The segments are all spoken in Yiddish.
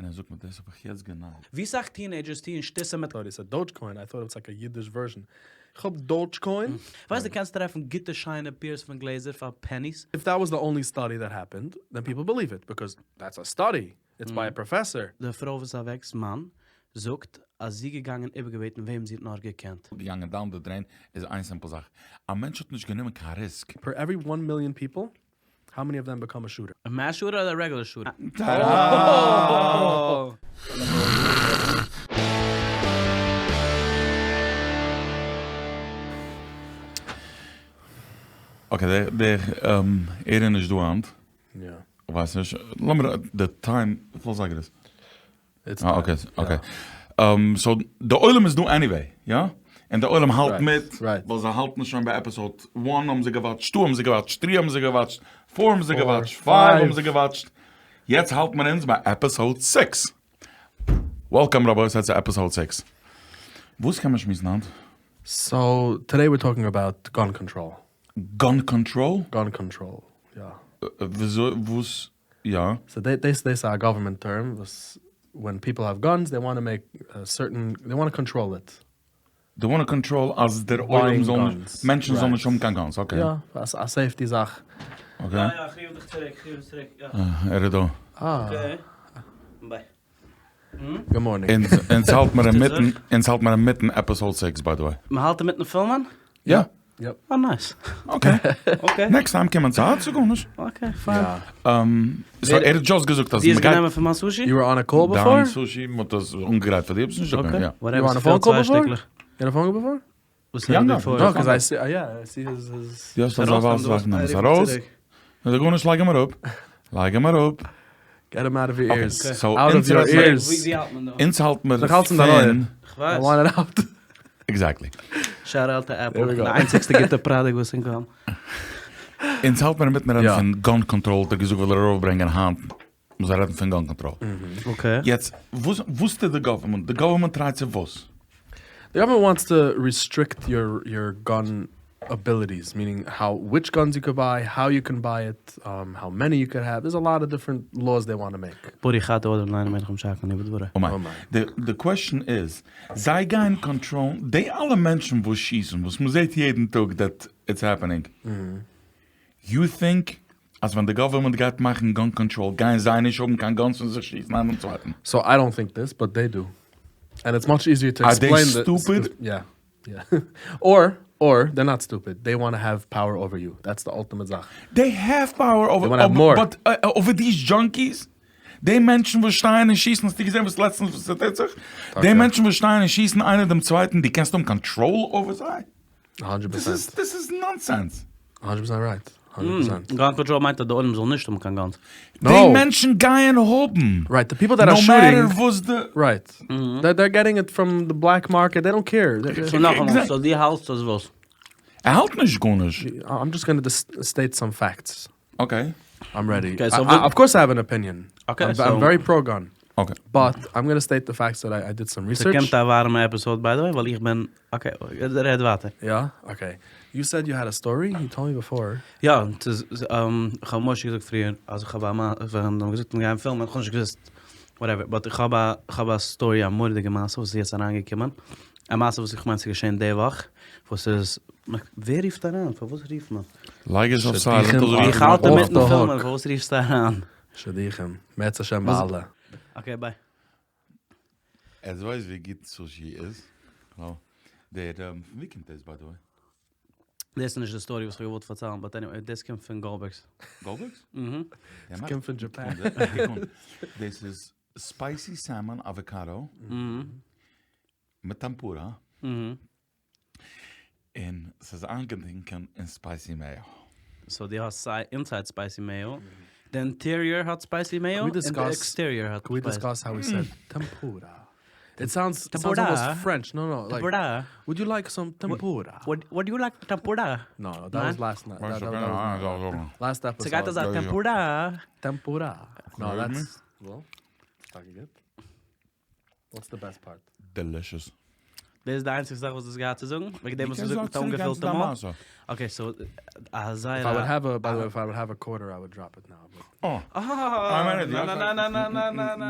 און ער זאגט מיר דאס האב איך יעצט גענייט. ווי סאך teenagers טוען שטותים מיט. Thought he said Dogecoin, I thought it's like a Yiddish version. איך האב Dogecoin. ווייסט דו קענסט טרעפן גוטע שיינע pairs פון גלעזער פאר pennies. If that was the only study that happened, then people believe it, because that's a study, it's by a professor. די פרוי וואס אוועק'ס מאן זאגט אז זי געגאנגען איבערגעבעטן וועם זי האט נאר געקענט. געגאנגען down the drain איז איין simple זאך, א מענטש האט נישט גענומען קיין risk. Per every one million people, how many of them become a shooter? א mass shooter אדער א regular shooter? Okay דער ער איז נישט דא היינט. כ'ווייס נישט, לאמיר די time, וויפיל אזייגער איז? אה okay okay. So די עולם איז דא anyway, יא? און די עולם האלט מיט, ווייל זיי האלטן שוין ביי episode one האבן זיי געוואטשט, two האבן זיי געוואטשט, three האבן זיי געוואטשט, four האבן זיי געוואטשט, five האבן זיי געוואטשט, יעצט האלט מען אונז ביי episode six. Welcome רבותי צו episode six. וואס קען מען שמועסן היינט? So today we're talking about gun control. Gun control? Gun control, יא. וויאזוי וואס יא. So דאס איז א government term וואס when people have guns they want to make certain they want to control it. They want to control אז דער עולם זאל נישט, מענטשן זאלן נישט האבן קיין guns, okay. יא, א safety זאך. Okay. יא יא, כ'רוף דיך צוריק, כ'רוף דיך צוריק, יא. ער איז דא. אה. Okay. Bye. Good morning. אונז האלט מיר אינמיטן, אונז האלט מיר אינמיטן episode six by the way. מ'האלט אינמיטן פילמען? יא. Yep. אה nice. Okay. Okay. Next time קומען צייט, ס'איז גארנישט. Okay, fine. So ער האט just געזאגט אז דו האסט מ'גייט. גענומען פון מיין sushi? You were on a call before? דיין sushi, מ'האט עס אנגעגרייט פאר דיר, ביסט נישט דא געווען, יא. Okay, You were on a phone call before? שטיקלעך. You had a phone call before? וואס איז before? No, 'cause I see, yeah, I see his his. דו האסט אזא ווייסע זאך, נעם עס ארויס. נאר גארנישט, לייג אים אראפ. לייג אים אראפ. Get him out of your ears. So Out of your ears. ווי האלט מען דא? אונז האלט מיר נאך אלץ אין דיין אויער. כ'ווייס. I want it out. Exactly. Shout out to Apple, די איינציגסטע גוטע product וואס איך האב. אונז האלט מיר אינמיטן רעדן פון gun control, האט ער געזאגט וויל ער ארויפברענגען היינט מ'זאל רעדן פון gun control. Okay. יעצט וואס וואס טוט די government? די government try ט צו וואס? די government wants to restrict your your gun abilities, meaning how which guns you can buy, how you can buy it, how many you can have, there's a lot of different laws they want to make. ברוך אתה ה' אלוהינו מלך העולם שהכל נהיה בדברו. אמן. די question איז, זיי גייען קאנטראלן די אלע מענטשן וואס שיסן, וואס מ'זעט יעדן טאג that it's happening, you think אז ווען די government גייט מאכן gun control גייען זיי נישט האבן קיין guns און זיך שיסן איינער דעם צווייטן? So I don't think this, but they do. And it's much easier to explain Are they stupid? Yeah. Yeah. Or, or, they're not stupid, they want to have power over you, that's the ultimate זאך. They have power over, They wanna have more. But over these junkies? די מענטשן וואס שטייען און שיסן, האסטו געזען וואס לעצטנס וואס ס'טוט זיך? די מענטשן וואס שטייען און שיסן איינער דעם צווייטן, דו קענסט האבן control over זיי? Hundred percent. דאס איז nonsense. Hundred percent right. Hundred percent. Gun control מיינט אז די עולם זאל נישט האבן קיין guns. די מענטשן גייען האבן. Right, די people that are shooting. No matter וואס די. Right. They are getting it from the black market, they don't care. So נאכאמאל, so דו האלטסט אז וואס? ער האלט נישט גארנישט. I'm just gonna state some facts. Okay. I'm ready. Of course I have an opinion. I'm very pro gun. Okay. But I'm gonna state the facts that I did some research. ס'קומט א ווארעמע episode by the way, ווייל איך בין, okay, רעד ווייטער. יא? Okay. You said you had a story? You told me before. יא, ס'איז, כ'האב משה געזאגט פריער אז איך האב א מע, ווען מ'האט געזאגט מ'גייט פילמען, כ'האב נישט געוואוסט, whatever, but איך האב א, כ'האב א story, א מורא'דיגע מעשה וואס איז יעצט אריינגעקומען, א מעשה וואס איך מיין ס'איז געשען די וואך, וואס איז, ווער רופט אריין? פארוואס רופט מען? לייג עס אויף silent אזוי איך האלט אינמיטן פילמען, פארוואס רופסטו אריין? שידוכים, מערצעשעם ביי אלע. Okay bye. עטס ווייסט ווי גוט sushi איז? דער, פון ווי קומט דאס by the way? דאס איז נישט די story וואס כ'האב געוואלט פארציילן, but anyway, דאס קומט פון Goldberg's. Goldberg's? אהה. עס קומט פון Japan. דאס איז spicy salmon avocado מיט tempura. און ס'איז איינגעטינקען אין spicy mayo. So דו האסט סיי inside spicy mayo, די interior האט spicy mayo, און די exterior האט Can we discuss how he said tempura? It sounds almost French, no no, like would you like some tempura? Would you like tempura? No no, that was last night, last episode. ס'גייט אזא tempura. Tempura. No that's, well, טאקע גוט. What's the best part? Delicious. דאס איז די איינציגסטע זאך וואס דו האסט געהאט צו זאגן? וועגן דעם האסטו געזאגט מיט א אנגעפילטע מויל? Okay, so א זייער If I would have a, by the way, if I would have a quarter I would drop it now, but. אה. איין מינוט, יא.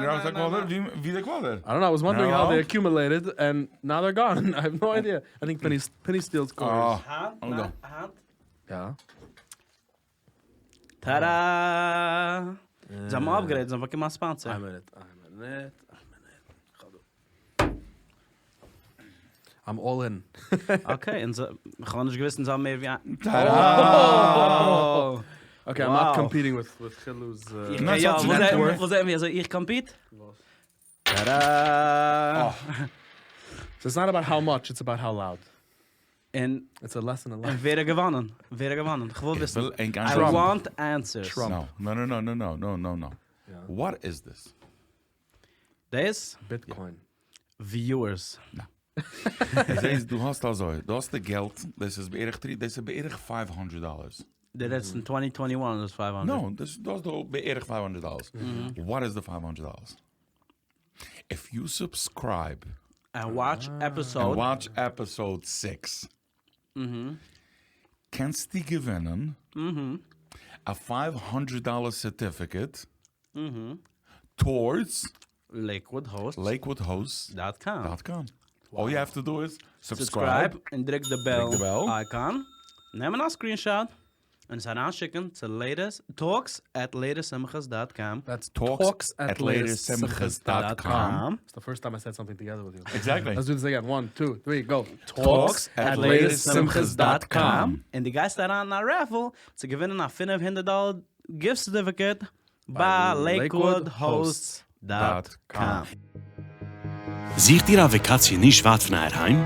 דראפסט א quarter? ווי די quarter? I don't know, I was wondering how they accumulated and now they're gone, I have no idea. I think Penny Penny steals quarters. היינט? היינט? יא. טאדא! זיי האבן upgraded, זיי האבן באקומען א sponsor. איין מינוט, איין מינוט, איין מינוט. כ'האב דא. I'm all in. Okay, אונז, כ'האב נישט געוואוסט אונז האבן מער ווי איין. טאדא! Okay, I'm not competing with with חילו'ס net worth. וואס זעהן ווי אזוי איך compete? וואס? טאדא! So it's not about how much, it's about how loud. און It's a lesson in life. ווער האט געוואנען? ווער האט געוואנען? איך וויל וויסן. איך וויל ענק I איינשרייבן. want answers. Trump. No, no, no, no, no, no, no, no. What is this? דאס? Bitcoin. Viewers. זעהסט דו האסט אזוי, דו האסט די געלט, דאס איז בערך three, דאס איז בערך five hundred dollars. די רעדסט אין twenty twenty one איז דאס five hundred. No, דאס דו האסט דא בערך five hundred dollars. What is the five hundred dollars? If you subscribe. And watch episode. And watch episode six. קענסטו געווינען א five hundred dollar certificate towards Lakewood Hosts. Lakewood Hosts dot com. Dot com. All you have to do is subscribe. און דריק די bell icon. נעמען א screenshot. און עס אריינשיקן צו latest talks at latest simchas dot com. That's talks at latest simchas dot com. It's the first time I said something together with you. Exactly. Let's do this again. One, two, three, go. Talks at latest simchas dot com. און דו גייסט אריין אין א raffle צו געווינען א פינף הונדערט דאלער gift certificate ביי Lakewood Hosts dot com. זוכט איר א וואקאציע נישט ווייט פון אייער היים?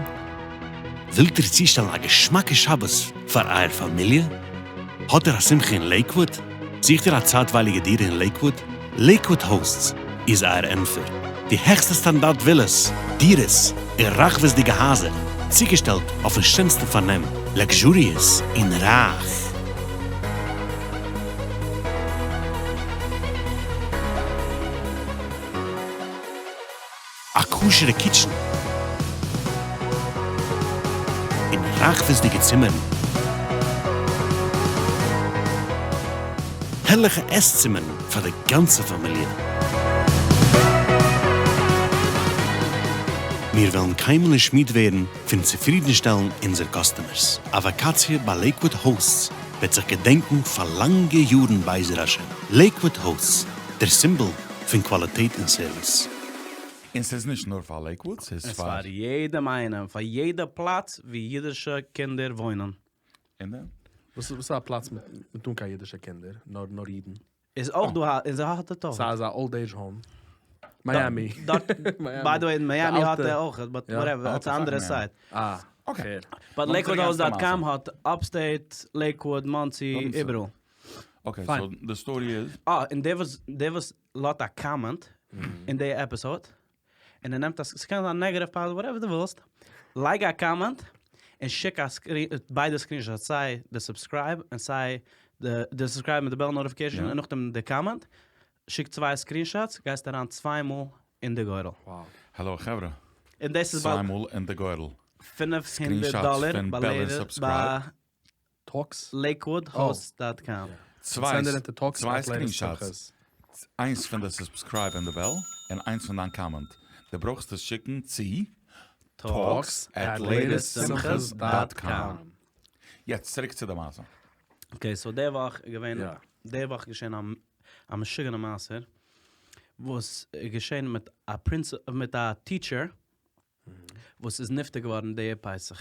ווילט איר צושטעלן א געשמאקע שבת פאר אייער פאמיליע? האט איר א שמחה אין לעיקוואוד? זוכט איר א צייטווייליגע דירה אין לעיקוואוד? Lakewood Hosts איז אייער ענטפער. די העכסטע סטאנדארט ווילעס, דירות, און רחבות'דיגע הייזער, צוגעשטעלט אויפן שענסטן פארנעם, luxurious און רייך. א כשר'ע kitchen און רחבות'דיגע צימערן, הערליכע עס-צימערן פאר די גאנצע פאמיליע. מיר וועלן קיינמאל נישט מיד ווערן פון צופרידנשטעלן אונזער customers. א וואקאציע ביי Lakewood Hosts וועט זיך געדענקן פאר לאנגע יארן בעזר השם. Lakewood Hosts, דער סימבאל פון קוואליטעט און סערוויס. און ס'איז נישט נאר פאר לעיקוואוד, ס'איז עס פאר. פאר יעדעם איינעם, פאר יעדע פלאץ ווי אידישע קינדער וואוינען. און דען? וואס איז א פלאץ מיט אן קיין אידישע קינדער, נאר נאר אידן? איז אויך דא א, איז האט ער ס'איז אזא old age home. מיאמי. דארט, by the way אין מיאמי האט ער אויך, but whatever, ס'איז א אנדערע site. אה, Okay. But Lakewood Hosts dot com האט upstate, לעיקוואוד, מאנסי, איבעראל. Okay, so די story איז. אה, און דער וואס, דער וואס לאזט א comment אין די episode, און ער נעמט א, ס'קען זיין negative positive whatever דו ווילסט, לייג א comment, און שיק א screen, ביידע screenshots, סיי די subscribe און סיי די subscribe מיט די bell notification און נאכדעם די comment, שיק צוויי screenshots, גייסטו אריין צוויי מאל אין די גורל. האלא חברה. און דאס איז ביי. צוויי מאל אין די גורל. 500 דאלער ביי Talks? Lakewood Hosts dot com. צוויי screenshots. איינס פון די subscribe און די bell, און איינס פון דיין comment. דו ברויכסט עס שיקן צו talks at latest simchas dot com. יעצט צוריק צו די מעשה. Okay, so די וואך איז געווען, די וואך איז געשען א משוגענע מעשה, וואס איז געשען מיט א prince, מיט א teacher, וואס איז נפטר געווארן די פסח.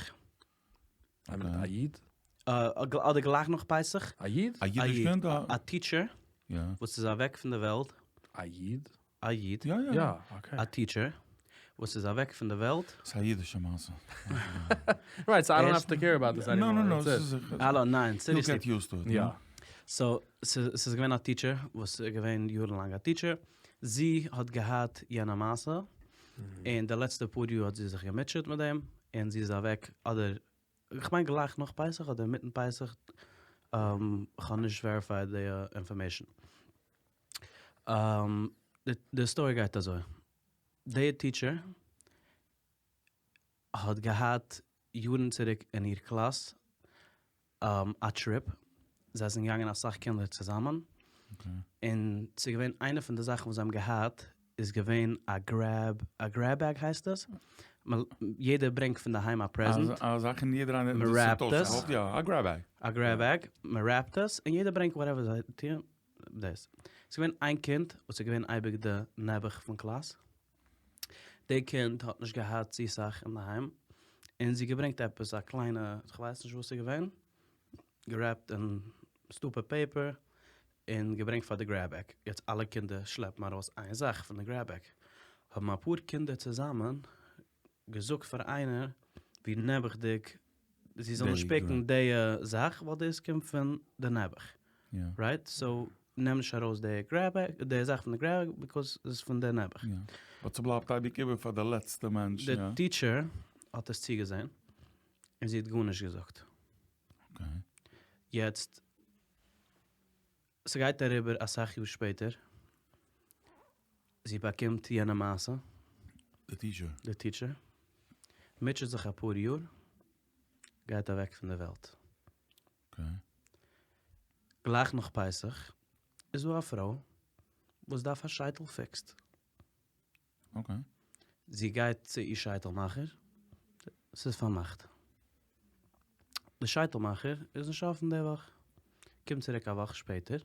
א איד? אדער גלייך נאך פסח. א איד? א אידיש קינד? א teacher וואס איז אוועק פון די וועלט. א איד? א איד. יא יא. Okay. א teacher וואס איז אוועק פון די וועלט. ס'איז א אידישע מעשה. Right, so I don't have to care about this anymore. No, no, no. האלא, ניין, seriously. You'll get used to it. יא. So, ס'איז געווען א teacher וואס איז געווען יארן לאנג א teacher. זי האט געהאט יענע מעשה. און די לעצטע פאר יאר האט זי זיך געמוטשעט מיט דעם, און זי איז אוועק אדער, כ'מיין גלייך נאך פסח אדער אינמיטן פסח, כ'האב נישט verified די information. די story גייט אזוי, די teacher. האט געהאט יארן צוריק אין איר קלאס א טריפ, זיי זענען געגאנגען אסאך קינדער צוזאמען, און ס'איז געווען איינע פון די זאכן וואס זיי האבן געהאט איז געווען א גרעב, א גרעב בעג הייסט עס, יעדער ברענגט פון דערהיים א פרעזענט, א זאך און יעדער איינער מען רעפט עס, יא, א גרעב בעג, א גרעב בעג, מען רעפט עס, און יעדער ברענגט וואטעווער זיי טוען, דאס. ס'איז געווען איין קינד וואס איז געווען אייביג די נעבעך פון קלאס, די קינד האט נישט געהאט צו סאך אינדערהיים, און זי געברענגט עפעס א קליינע, כ'ווייס נישט וואס ס'איז געווען, גערעפט אין סטופיד פעיפער, און געברענגט פאר די גרעב בעג, יעצט אלע קינדער שלעפן ארויס איין זאך פון די גרעב בעג, האבן אפאר קינדער צוזאמען געזאגט פאר איינער ווי נעבעכדיג זי זאל נישט פיקן די זאך ווייל דאס קומט פון די נעבעך, רייט? סאו נעם נישט ארויס די גרעב בעג, די זאך פון די גרעב בעג ביקאוז עס איז פון די נעבעך. באט ס'בלייבט אייביג איבער פאר די לעצטע מענטש. די טיטשער האט עס צוגעזען און זי האט גארנישט געזאגט. יעצט ס'גייט אריבער אסאך יאר שפעטער, זי באקומט יענע מעשה. די טיטשער. די טיטשער. מוטשעט זיך אפאר יאר, גייט אוועק פון די וועלט. אקעי. גלייך נאך פסח איז דא א פרוי וואס דארף א שייטל פיקסט. אקעי. זי גייט צו איר שייטל מאכער, ס'איז פארמאכט. די שייטל מאכער איז נישט אפן די וואך. קומט צוריק א וואך שפעטער,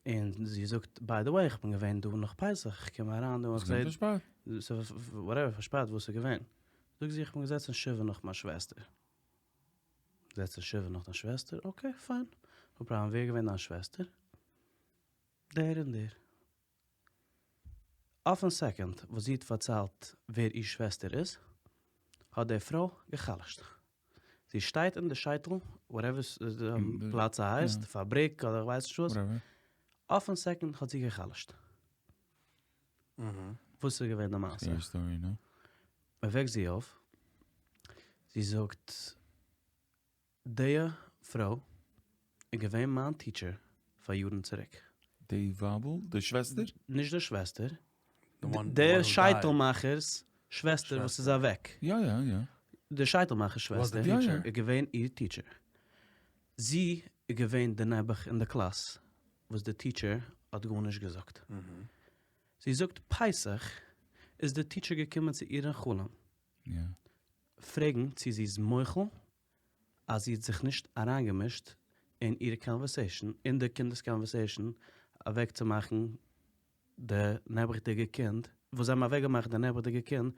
און זי זאגט, ביי די וועי איך בין געווען דא נאך פסח, איך קום אריין דא און כ'זע. ס'איז געווען פארשפארט? וואטעווער פארשפארט וואס איז געווען. זאגט זי איך בין געזעצן שבעה נאך מיין שוועסטער. געזעצן שבעה נאך דיין שוועסטער? אקעי פיין. נאו פראבלעם, ווער איז געווען דיין שוועסטער? דער און דער. אויפן סעקאנד וואס זי האט פארציילט ווער איר שוועסטער איז, האט די פרוי גע'חלש'ט. זי שטייט אין די שייטל, וואטעווער די פלאץ ס'הייסט, פאבריק אדער כ'ווייס נישט וואס, אויפן סעקאנד האט זי גע'חלש'ט. וואס איז געווען די מעשה? מ'וועקט זי אויף, זי זאגט. די פרוי איז געווען מיין טיטשער פאר יארן צוריק. די ווייבל? די שוועסטער? נישט די שוועסטער, די שייטל מאכער'ס שוועסטער וואס איז אוועק. יא יא יא. די שייטל מאכער'ס שוועסטער איז געווען איר טיטשער. זי איז געווען די נעבעך אין די קלאס וואס די טיטשער האט גארנישט געזאגט. זי זאגט פסח איז די טיטשער געקומען צו איר אין חלום פרעגן צו זי איז מוחל אז זי האט זיך נישט אריינגעמישט אין איר קאנווערסעישאן, אין די קינדער'ס קאנווערסעישאן, אוועקצומאכן די נעבעכדיגע קינד, וואס זיי האבן אוועקגעמאכט די נעבעכדיגע קינד,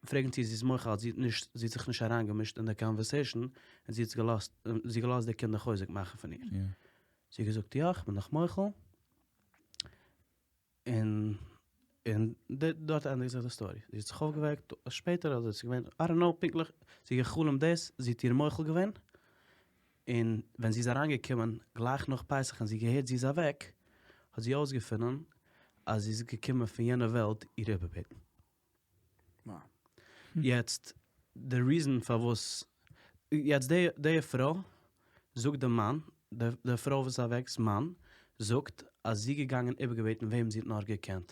פרעגן צו זי איז מוחל אז זי האט נישט, זי האט זיך נישט אריינגעמישט אין די קאנווערסעישאן, און זי האט געלאזט, זי האט געלאזט די קינדער חוזק מאכן פון איר. זי האט געזאגט יא, איך בין דיך מוחל. און און דארט ענדיגט זיך די סטארי, זי האט זיך אויפגעוועקט שפעטער אדער ס'איז געווען איי דאנט נאו פונקטליך, זי האט גע'חלומ'ט דאס, זי האט איר מוחל געווען, און ווען זי איז אריינגעקומען גלייך נאך פסח און זי האט געהערט זי איז אוועק, האט זי אויסגעפונען אז זי איז געקומען פון יענע וועלט איר איבערבעטן. יעצט די ריזען פארוואס יעצט די די פרוי זאגט די מאן די פרוי וואס איז אוועק'ס מאן זאגט אז זי געגאנגען איבערגעבעטן וועם זי האט נאר געקענט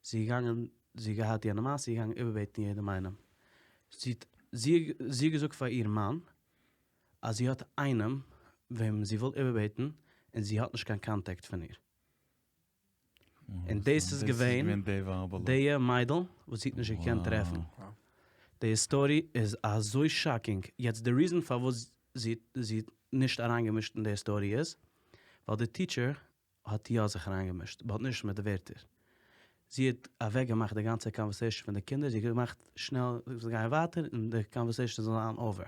זי געגאנגען זי האט געהאט יענע מעשה זי געגאנגען איבערבעטן יעדעם איינעם זי האט זי זי האט געזאגט פאר איר מאן אז זי האט איינעם וועם זי וויל איבערבעטן און זי האט נישט קיין קאנטעקט פון איר. און דאס איז געווען די מיידל וואס זי האט נישט געקענט טרעפן. די סטארי איז אזוי שאקינג. יעצט די ריזען פארוואס זי האט נישט אריינגעמישט אין די סטארי איז ווייל די טיטשער האט יא זיך אריינגעמישט באט נישט מיט די ווערטער. זי האט אוועק געמאכט די גאנצע קאנווערסעישאן פון די קינדער, זי האט געמאכט שנעל זיי גייען ווייטער און די קאנווערסעישאן זאל זיין אווער.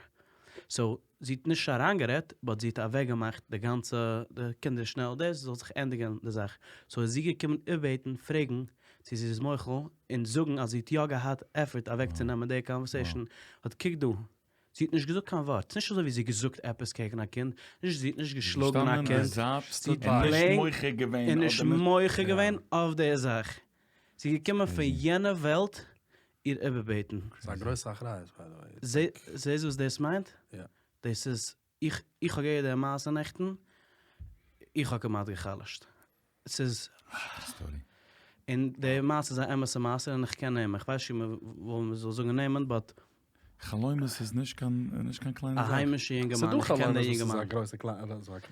סאו זי האט נישט אריינגערעדט באט זי האט אוועקגעמאכט די גאנצע די קינדער שנעל דאס זאל זיך ענדיגען די זאך. סאו איז זי געקומען איבערבעטן פרעגן צו זי איז מוחל און זאגן אז זי האט יא געהאט עפערט אוועקצונעמען די קאנווערסעישאן באט קוק דא זי האט נישט געזאגט קיין ווארט ס'נישט אזוי ווי זי האט געזאגט עפעס קעגן א קינד נישט זי האט נישט געשלאגן א קינד זי האט פלעין און נישט מוחה געווען אויף די זאך זי איז געקומען פון יענע וועלט איר איבערבעטן. ס'איז א גרויסע אחריות ביי די וועי. זעהסט וואס דאס מיינט? יא. דאס איז, איך איך האב געהערט די מעשה נעכטן, איך האב כמעט גע'חלש'ט. ס'איז. און די מעשה איז א אמת'ע מעשה און איך קען נעמען, איך ווייס נישט צו מ'זאל זאגן נעמען באט. חלומות איז נישט קיין נישט קיין קליינע זאך. א היימישע יונגערמאן, איך קען די יונגערמאן.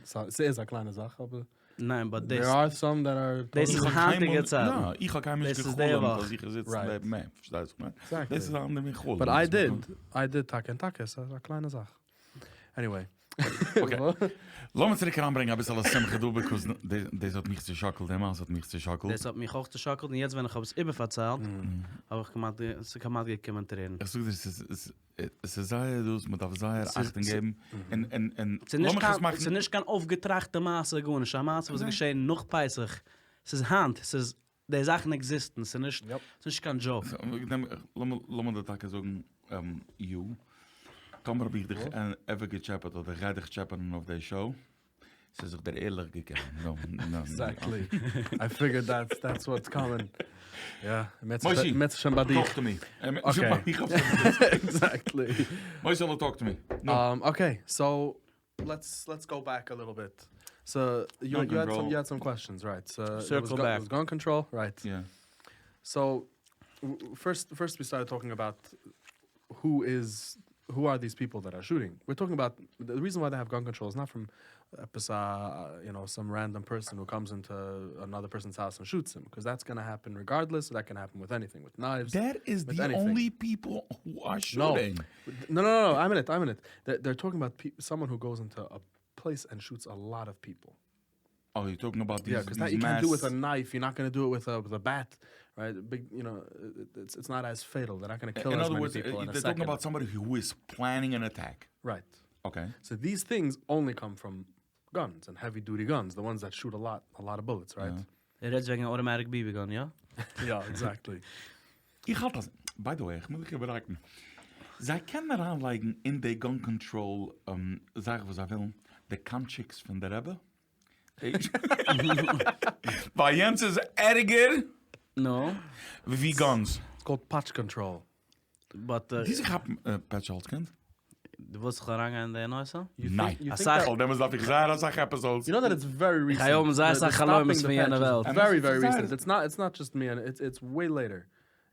ס'איז א קליינע זאך אבער. ניין באט דאס. דער אר סאם דעט אר. דאס איז היינטיגע צייטן. יא, איך האב קיינמאל נישט געחלומט אז איך זיץ נעבן אים, פארשטייסט וואס איך מיין? דאס איז א אנדערע מין חלום. באט איי דיד, איי דיד טאקע, און טאקע ס'איז א קליינע זאך. עניוועי. אקעי, לאמיר צוריק אריינברענגען אביסעלע שמחה דא, ביקאוז דאס האט מיך צושאקלט, די מעשה האט מיך צושאקלט. דאס האט מיך אויך צושאקלט, און יעצט ווען איך האב עס איבערפארציילט, האב איך כמעט, ס'איז כמעט געקומען טרערן. איך זאג דיר, ס'איז, ס'איז זייער דאס, מ'דארף זייער אכטונג געבן, און, און, און, לאמיך עס מאכן. ס'איז נישט קיין אויפגעטראכטע מעשה גארנישט, ס'איז א מעשה וואס איז געשען נאך פסח, ס'איז היינט, ס'איז, די זאכן עקזיסטן, ס'איז נישט, ס'איז נישט קיין דזשאוק. לאמיר דיר טאקע זאגן, יו, טאמער האב איך דיך עווער געטשעפעט אדער גיי דיך טשעפענען אויף די שאו, ס'איז זיך דיר ערליך געקומען. עקזעקטלי, איי פיגערד דעטס דעטס וואטס קאמינג. יא, מושי, מערצעשעם ביי דיך. טאלק טו מי. אקעי. עקזעקטלי. מוישעלע טאלק טו מי. אקעי, סאו לעטס לעטס גאו בעק א ליטל ביט. סאו יו יו העד סאם יו העד סאם קוועסטשענס רייט? סירקל בעק. גאן קאנטראל רייט. סאו פירסט פירסט ווי סטארטעד טאלקינג אבאוט הו איז הו אר דיס פיפל דעט אר שוטינג? וויר טאלקינג אבאוט די ריזען וויי דעי העוו גאן קאנטראל איז נאט פראם עפעס א יו נאו סאם רענדאם פערסאן הו קאמס אינטו אנאדער פערסאנס האוז און שוטס הים קאוז דעטס גאנא העפען ריגארדלעס דעט קען העפען וויט עניטינג וויט נייווס דעט איז די אנלי פיפל הו אר שוטינג. נאו נאו נאו איין מינוט איין מינוט דעיר טאלקינג אבאוט סאמאן הו גאוס אינטו א פלעיס ענד שוטס א לאט אוו פיפל. אה יו טאלקינג אבאוט דיס יא קאוז דעט יו קענט דו וויט א נייף יו נאט גאנא דו איט וויט א בעט רייט ביג יו נאו איטס נאט עז פעיטעל דעיר נאט גאנא קיל עז מעני פיפל אין א סעקאנד. דעיר טאלקינג אבאוט סאמבאדי הו איז פלענינג אן אטעק. רייט. אקעי. סאו דיס טינגס אנלי קאם פראם גאנס ענד העווי דוטי גאנס די וואנס דעט שוט א לאט א לאט אוו בולעטס רייט? דו רעדסט וועגן אוטומאטיק בי בי גאן יא? יא עקזעקטלי. איך האלט אז, ביי די וועי איך מוז דיך איבערהאקן, זיי קענען אריינלייגן אין די גאן קאנטראל זאך וואס זיי ווילן, די קאנטשיקס פון די רבי, ווייל יענץ איז ערגער ווי גאנס. איטס קאלד פאטש קאנטראל. באט דו האסט געכאפט פעטש אלס קינד? דו ווילסט איך זאל אריינגיין אין די נושא? ניין. אסאך. ווייל דעמאלטס דארף איך זייער אסאך עפיסאדס. יו נאו דעט איטס ווערי ריסענט. איך גיי האבן זייער אסאך חלומות פון יענע וועלט. ווערי ווערי ריסענט. איטס נאט איטס נאט דזשאסט מי ענד איטס איטס וועי לעיטער.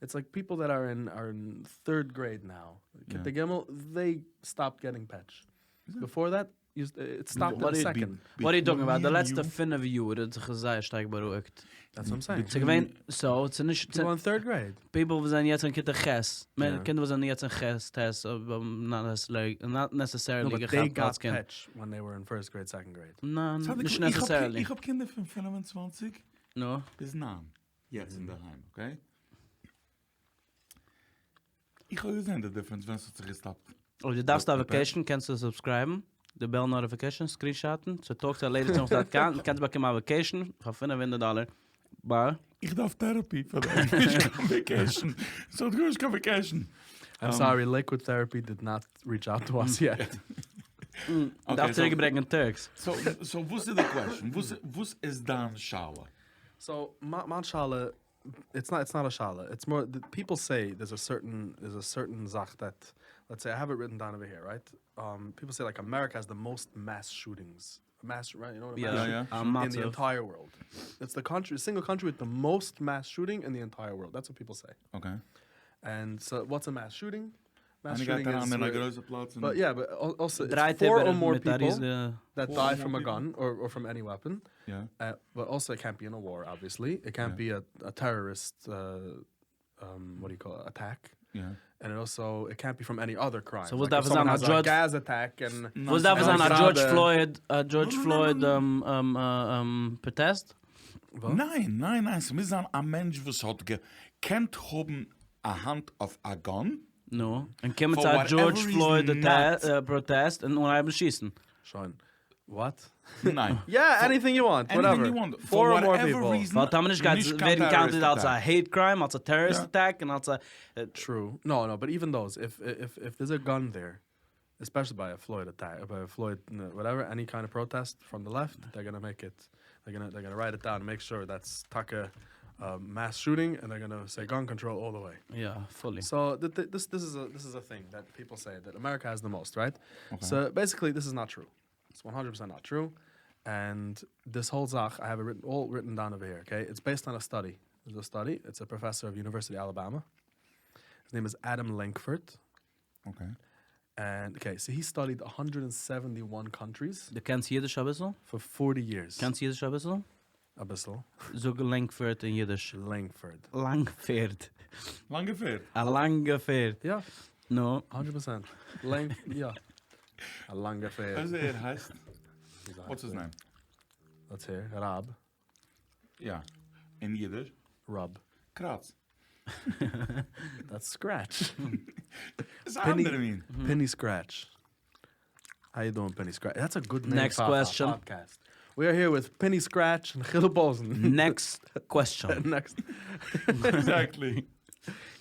איטס לייק פיפל דעט אר אין אר אין טוירד גרעיד נאו. כיתה ג' דעי סטאפד געטינג פעטש. ביפאר דעט איט סטאפד אין א סעקאנד. וואט אר יו טאלקינג אבאוט? די לעצטע פינף יאר האט זיך עס זייער שטארק בארואיגט. דעטס וואט איים סעיאינג. ס'איז געווען, סאו, ס'איז נישט. פיפל אין טוירד גרעיד. פיפל וואס זענען יעצט אין כיתה ח', קינדער וואס זענען יעצט אין ח', ט', האבן נאט נעסעסערילי געכאפט אלס קינד. נאו באט דעי גאט פעטש ווען דעי ווער אין פירסט גרעיד סעקאנד גרעיד. ניין, נישט נעסעסערילי. איך האב קינדער פון 25 ביז 9 יעצט אינדערהיים, אקעי? איך האב געזען די דיפרענס ווען ס'האט זיך געסטאפט. אויב דו דארפסט א וואקעישן קענסטו סובסקרייבן די בעל נאטיפיקעישן סקרינשאטן צו טאלק טו לעידי טשאונס דאט קאם קענסט באקומען א וואקעישן פאר 500 דאלער ביי. איך דארף טעראפי פאר דעם, נישט קיין וואקעישן, ס'האט גארנישט קיין וואקעישן. איים סארי לעיקוואד טעראפי דיד נאט ריטש אוט טו אס יעט. דארף צוריק ברענגען טערקס. סאו וואס איז די קוועשן? וואס איז דיין שאלה? סאו מיין שאלה איטס נאט איטס נאט א שאלה איטס מאר די פיפל סעי דערס א סערטען דערס א סערטען זאך דעט לעטס סעי איי העוו איט ריטען דאון אווער העיר רייט פיפל סעי לייק אמעריקע העז די מאסט מעס שוטינגס מעס רייט יו נאו וואט א מעס שוטינג אין די ענטייער ווארלד איטס די קאנטרי סינגל קאנטרי וויט די מאסט מעס שוטינג אין די ענטייער ווארלד דעטס וואט פיפל סעי אקעי ענד סאו וואטס א מעס שוטינג מעס איינער גייט אריין אין א גרויסע פלאץ און באט יא באט אלסא דרייט איטס פאר איבער אר מאר מיט א פיפל ריזיגע דעט דיי פראם א גאן אר פראם עני וועפען יא. באט אלסא איט קענט בי אין א וואר אבוויעסלי איט קענט בי א טעראריסט וואט דו יו קאל איט אטעק יא. ענד איט אלסא איט קענט בי פראם עני אדער קריים סאו וואס דארף עס זיין א דזשארדזש געז אטעק און וואס דארף עס זיין א דזשארדזש פלויד א דזשארדזש פלויד פראטעסט? ניין ניין ניין ס'מוז זיין א מענטש וואס האט געקענט האבן א האנט אויף א גאן. נו, און קומען צו א דזשארדזש פלויד פראטעסט און אנהייבן שיסן. שוין. וואט? ניין. יא, עניטינג יו וואנט, וואטעווער. פאר וואטעווער ריזען. ווייל טאמער נישט גייט עס ווערן קאונטעד אלס א העיט קריים, אלס א טעראריסט אטעק, און אלס א. טרו. נאו נאו, באט איווען דאוז, איף איף איף דערס א גאן דער, עספעשעלי ביי א פלויד אטעק, ביי א פלויד וואטעווער, עני קיינד אוו פראטעסט פראם די לעפט, דער גאנא מעיק איט, דער גאנא דער גאנא רייט איט דאון און מעיק שור דעטס טאקע א מעס שוטינג און דער גאנא סעי גאן קאנטראל אלל די וועי. יא, פולי. סאו דיס דיס איז א דיס איז א טינג דעט פיפל סעי דעט אמעריקא העז די מאסט רייט? סאו בעסיקלי דיס איז נאט טרו. איטס וואן האנדרעט פערסענט נאט טרו. ענד דיס האול זאך איי העוו איט אלל ריטען דאון אווער העיר אקעי איטס בעיסד אן א סטאדי. דערס א סטאדי איטס א פראפעסאר אוו יוניווערסיטי אלאבאמא. היז נעים איז עדעם לענקפארד. Okay. And okay, so he studied 171 countries. דו קענסט אידיש אביסל? For 40 years. קענסט אידיש אביסל? אביסל. זאג לענגפערד אין אידיש. לענגפערד. לאנגפערד. לאנגע פערד. א לאנגע פערד. יא. נו. הונדרעט פערסענט. לענג, יא. א לאנגע פערד. וויאזוי ער הייסט? What's his name? Let's hear. ראב. יא. אין אידיש? ראב. קראץ. That's scratch. איז א אנדערע מין. Penny Scratch. How you doing Penny Scratch? That's a good name Next פאר א question. podcast. We are here with Penny Scratch and Chil Posen. Next question. Next. Exactly.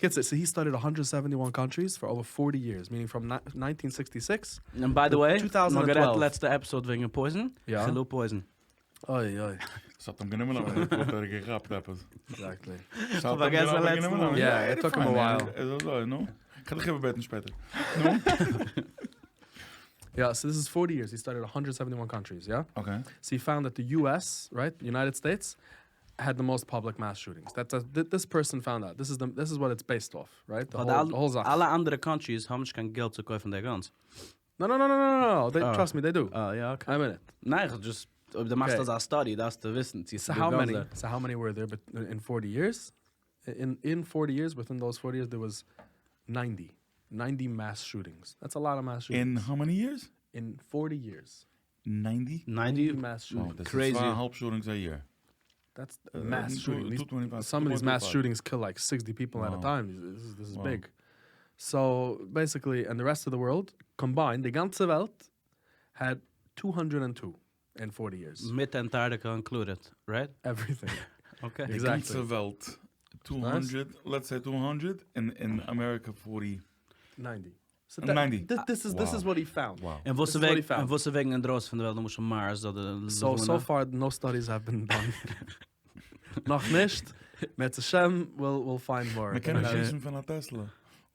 Gets it. So he studied 171 countries for over 40 years, meaning from 1966. And by the way, 2012. נאר גערעדט לעצטע episode וועגן Poison. יא. Chil Poison. אוי אוי. ס'האט אים גענומען א מינוט, האט ער געכאפט עפעס. Exactly. ס'האט אים פארגעסן גענומען לעצטן א מינוט. מאל. Yeah, it took him a while. איז אזוי, נו. כ'על דיך איבערבעטן שפעטער. נו. Yeah, so this is 40 years. He studied 171 countries, yeah? Okay. So he found that the US, right, United States, had the most public mass shootings. That's a, th this person found out. This is the this is what it's based off, right? The But whole, the whole זאך. אלע אנדערע countries האבן נישט קיין געלט צו קויפן די guns. No, no, no, no, no, no, no. They, Ah. Trust me, they do. אה, יא, okay. I'm in it. ניין, איך just, אויב דו מאכסט Okay. אזא study, דארפסטו וויסן, צו So ס'דא how guns many? דארט. So how many were there? But in 40 years, in in 40 years, within those 40 years, there was 90, 90 mass shootings. That's a lot of mass In shootings. how many years? In 40 years, 90? 90? mass Oh, shootings. דאס איז Crazy. צוויי אהאלב shootings a year. That's mass shooting. These, 225, some of these mass 2.25. shootings kill like 60 people at a Wow. time. This is, this is Wow. big. So basically, and the rest of the world combined, די גאנצע וועלט had 202 in 40 years. מיט Antarctica included, right? Everything. Okay. די Exactly. גאנצע וועלט, 200, let's say 200, in, in America 40. 90. So that, 90. This, this is this is Wow. what he found. Wow. און וואס This is what he וועגן, found. און וואס וועגן אינדרויסן פון די וועלט, למשל Mars אדער So so לבנה? far no studies have been done. נאך נישט. אם ירצה השם we'll we'll find more. מען קען And נישט then- שיסן פון א Tesla.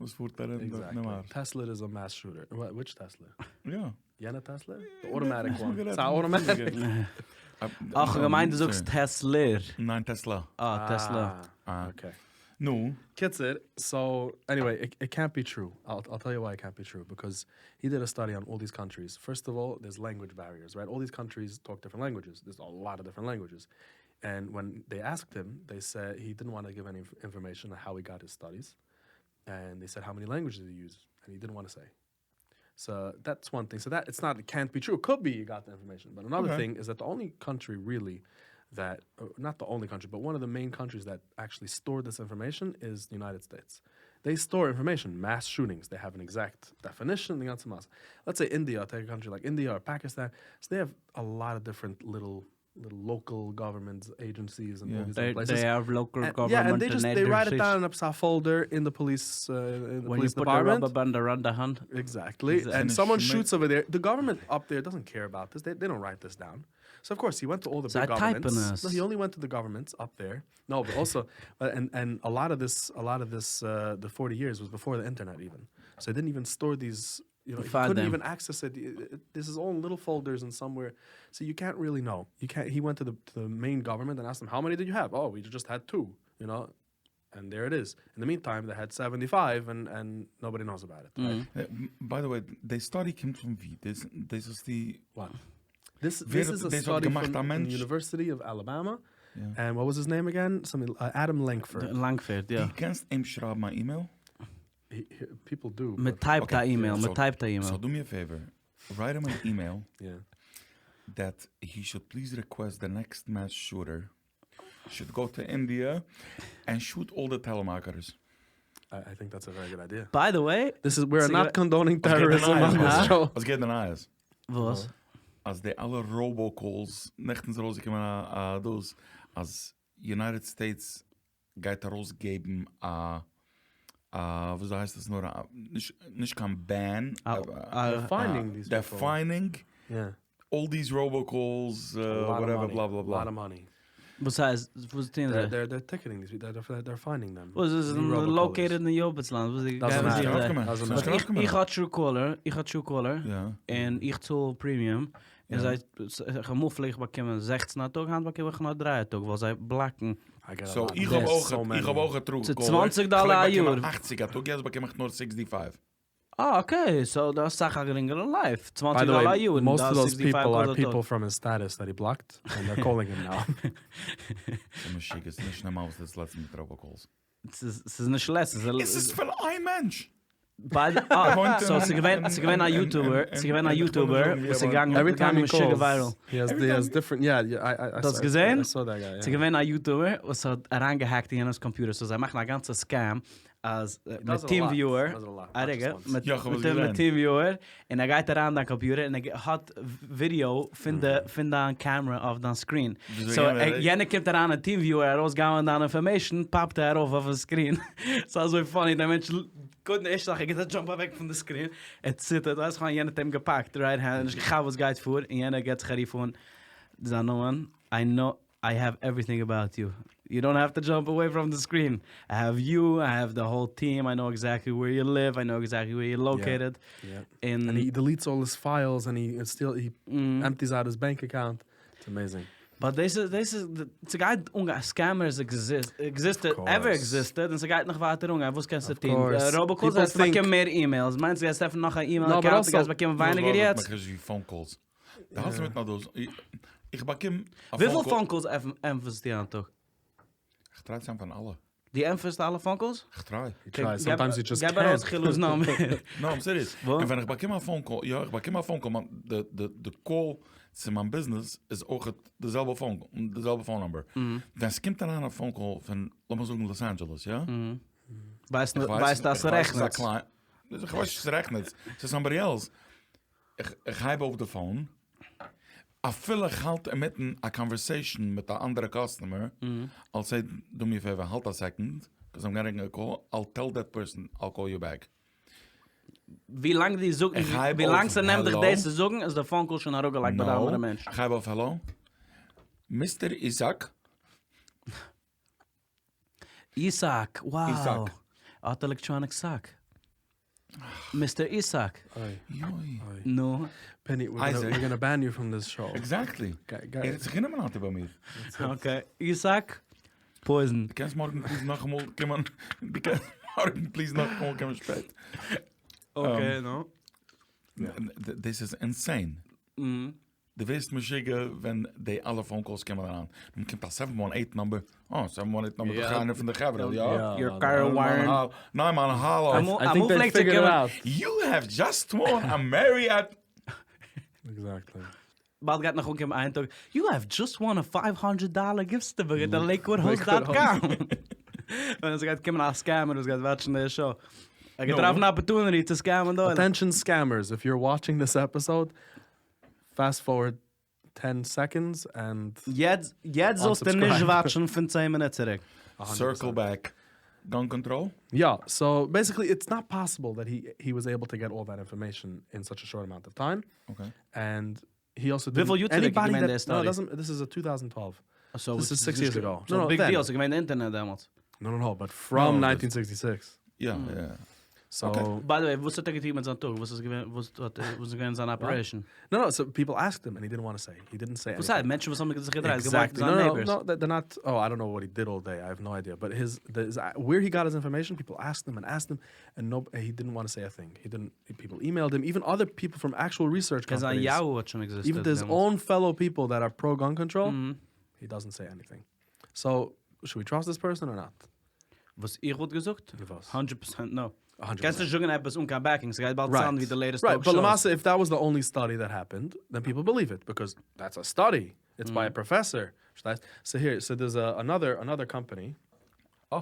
וואס פארט דא ארום דארט אין Exactly. Mars. Tesla is a mass shooter. What, which Tesla? יא. יענע Tesla? The automatic איך האב one. גערעדט. It's a automatic. אך, איך געמיינט, דו זאגסט Tesla. ניין, Tesla. אה, Tesla. Ah, okay. נו. קיצור, so anyway, it, it can't be true. I'll, I'll tell you why it can't be true. Because he did a study on all these countries. First of all, there's language barriers, right? All these countries talk different languages. There's a lot of different languages. And when they asked him, they said he didn't want to give any inf- information on how he got his studies. And they said, how many languages did he use? And he didn't want to say. So that's one thing. So that it's not, it can't be true. It could be you got the information. But another Okay. thing is that the only country really that, uh, not the only country, but one of the main countries that actually stored this information is the United States. They store information, mass shootings. They have an exact definition. They got some else. Let's say India, take a country like India or Pakistan. So they have a lot of different little little local government agencies and all Yeah. these They, other places. they have local And- government yeah, and they just they write it agencies. down in a folder in the police uh, in the When you police put the department. rubber band around the hand. Exactly. Exactly. And And someone she shoots over there. The government up there doesn't care about this. They, they don't write this down. So of course he went to all the So big I type governments. in this. No, he only went to the governments up there. No, but also, but and and a lot of this, a lot of this, uh, the 40 years was before the internet even. So they didn't even store these. You know, you Find couldn't them. even access it. It- it- This is all in little folders and somewhere, so you can't really know. You can't. He went to the to the main government and asked them, "How many did you have?" Oh, we just had two. You know, and there it is. In the meantime, they had 75, and and nobody knows about it. Right? Uh, by the way, די study קומט פון וואו? דאס, דאס איז די... What? This ווער this is a דאס האט study געמאכט from א the מענטש? University of Alabama. Yeah. And what was his name again? Something uh, Adam Langford. Langford, יא. דו קענסט אים שרייבן אן email? He, he, people do. מען but- type ט Okay. א email, So- מען type ט א email. So do me a favor. Write him an email yeah. that he should please request the next mass shooter should go to India and shoot all the telemarketers. I, I think that's a very good idea. By the way, This is we're So not you- condoning terrorism on this Huh? show. וואס גייט דען נייעס? וואס? אז די אלע robocalls, נעכטן איז ארויסגעקומען א א דאס, אז United States גייט ארויסגעבן א א וויאזוי הייסט עס נאר א נישט נישט קיין ban, א They're fining these they're people. fining Yeah. all these robocalls, A uh, lot of whatever, money. blah blah A blah. lot of money. וואס הייסט, וואס טוען They're, זיי? they're, they're ticketing these people. They're, they're fining them. וואס איז The robocallers. located אין יוביצלאנד? וואס איז Doesn't גייען matter. זיך נישט זיי? קיין Doesn't נפקא matter. איך איך האב Truecaller, איך האב Truecaller, יא. און איך צאל premium, און יא. זיי, איך אמאל פלעג איך באקומען 16 א טאג, היינט באקום איך נאר 3 א טאג, ווייל זיי block ן. I get a So lot. איך האב Yes. אויך So איך האב many. אויך א Truecaller. 20 דאלער א יאר. 80 א טאג, יעצט באקום איך נאר 65. אה okay, so דו האסט סאך א גרינגערע life, צוואנציג דאלער א יאר, און most of those people are people from his status that he blocked, and they're calling him now. ס'איז משוגע, ס'איז נישט נארמאל וואס טוט זיך לעצטנס מיט ראבא calls. ס'איז נישט לעצטנס. עס איז פון איין מענטש! so ס'איז געווען, ס'איז געווען א YouTuber, ס'איז געווען א YouTuber וואס איז געגאנגען משוגע viral. דו האסט געזען? ס'איז געווען א YouTuber וואס האט אריינגעהעקט אין יענעמ'ס קאמפיוטער, so זיי מאכן א גאנצע scam אז מיט TeamViewer, א רגע, מיט TeamViewer, און ער גייט אריין אין דיין קאמפיוטער און ער האט ווידיאו פון די פון דיין קעמרע אויף דיין screen, so יענער קומט אריין אין TeamViewer ארויסגנב'ענען דיין information פאפט ער ארויף אויפן screen, ס'איז אזוי funny, דער מענטש קודם די ערשטע זאך ער גיבט א jump אוועק פון די screen, ער ציטערט, ווייסט כ'מיין יענער האט אים געפאקט right hand, נישט געכאפט וואס גייט פאר, און יענער גיבט זיך א רוף אן זיין נאמען, I know. I have everything about you, you don't have to jump away from the screen, I have you, I have the whole team, I know exactly where you live, I know exactly where you located, און. And he deletes all his files and he still he empties out his bank account, it's amazing. But דאס איז דאס איז ס'גייט אנגיין, scammers exist, existed, ever existed, און ס'גייט נאך ווייטער אנגיין, וואס קענסטו טון? ראבא calls גייסטו באקומען מער emails, מיינסט גייסט עפענען נאך א email account גייסט באקומען ווייניגער יעצט? Phone calls. די האלסט אינמיטן א דאס, איך באקום א phone call. וויפיל phone calls ענטפערסטו איין טאג? איך try צו ענטפערן אלע. דו ענטפערסט אלע phone calls? איך try. געב ארויס חילו'ס number. No I'm serious. און ווען איך באקום א phone call, יא איך באקום א phone call, די די call צו מיין ביזנעס איז אויך די זעלבע phone, די זעלבע phone number. ווען ס'קומט אריין א phone call פון לאמיר זאגן לאס אנדזשעלעס יא? ווייסט אז ס'רעכנט. איך ווייס נישט ס'רעכנט, ס'איז somebody else. איך הייב אויף די phone, אפילו איך האלט אינמיטן א conversation מיט א אנדערע customer, I'll say do me a favor האלט א second, cause I'm getting a call, I'll tell that person I'll call you back. ווי לאנג די זאג, ווי לאנג ס'נעמט דיך דאס צו זאגן איז די phone call שוין אראפגעלייגט ביי די אנדערע מענטש. איך הייב אויף hello, Mister Isaac. Isaac, wow. ער האט electronic sock. Mister Isaac. יוי. נו. Penny, we're gonna ban you from this show. Exactly. ער האט זיך גענומען היינט איבער מיר. Okay. Isaac, poison. דו קענסט מארגן please נאכאמאל קומען, דו קענסט מארגן please נאכאמאל קומען שפעט. Okay, נו. דאס איז insane. דו ווערסט משוגע ווען די אלע phone calls קומען אריין, און קומט א seven one eight number, אה seven one eight number דאך איינער פון די חברה, יא? Your car wiring. ניין מיין האלא. אמאל פלעגט זיך קומען. You have just won a Marriott. Exactly. באלד גייט נאך אנקומען איין טאג, you have just won a five hundred dollar gift certificate at Lakewood Host dot com. ווען עס גייט קומען א scammer וואס גייט וואטשן די show. ער גייט טרעפן א opportunity צו סקעמען די עולם. Attention scammers, if you're watching this episode, fast forward ten seconds and יעצט יעצט זאלסטו נישט וואטשן פון צען מינוט צוריק. Circle back. Gun control? יא, so basically it's not possible that he he was able to get all that information in such a short amount of time. Okay. And he also וויפיל יאר צוריק איז געווען די study? This is א two thousand twelve. So this is six years ago. So big deal, ס'איז געווען די אינטערנעט דעמאלטס. No no no, but from nineteen sixty six. יא יא. So. By the way, וואס האט ער געטון מיט זיין טאג? וואס איז געווען וואס האט וואס איז געווען זיין operation? No no, so people asked him and he didn't want to say, he didn't say וואס הייסט? מענטשן וואס האבן זיך געדרייט, געוואלט זיין neighbors. No no, they're not, oh I don't know what he did all day, I have no idea, but his, where he got his information, people asked him and asked him, and no, he didn't want to say a thing, he didn't, people emailed him, even other people from actual research קען זיין companies, Yahoo האט שוין existed even his דעמאלטס. own fellow people that are pro gun control, he doesn't say anything. So, should we trust this person or not? וואס איך וואלט געזאגט? וואס? הונדרעט פראצענט no. הונדרעט קענסט נישט זאגן עפעס אן קיין backing, ס'גייט באלד sound ווי די latest right, talk but shows. למעשה if that was the only study that happened, then people believe it, because that's a study, it's by a professor, פארשטייסט? So here, so there's another, another company. אה,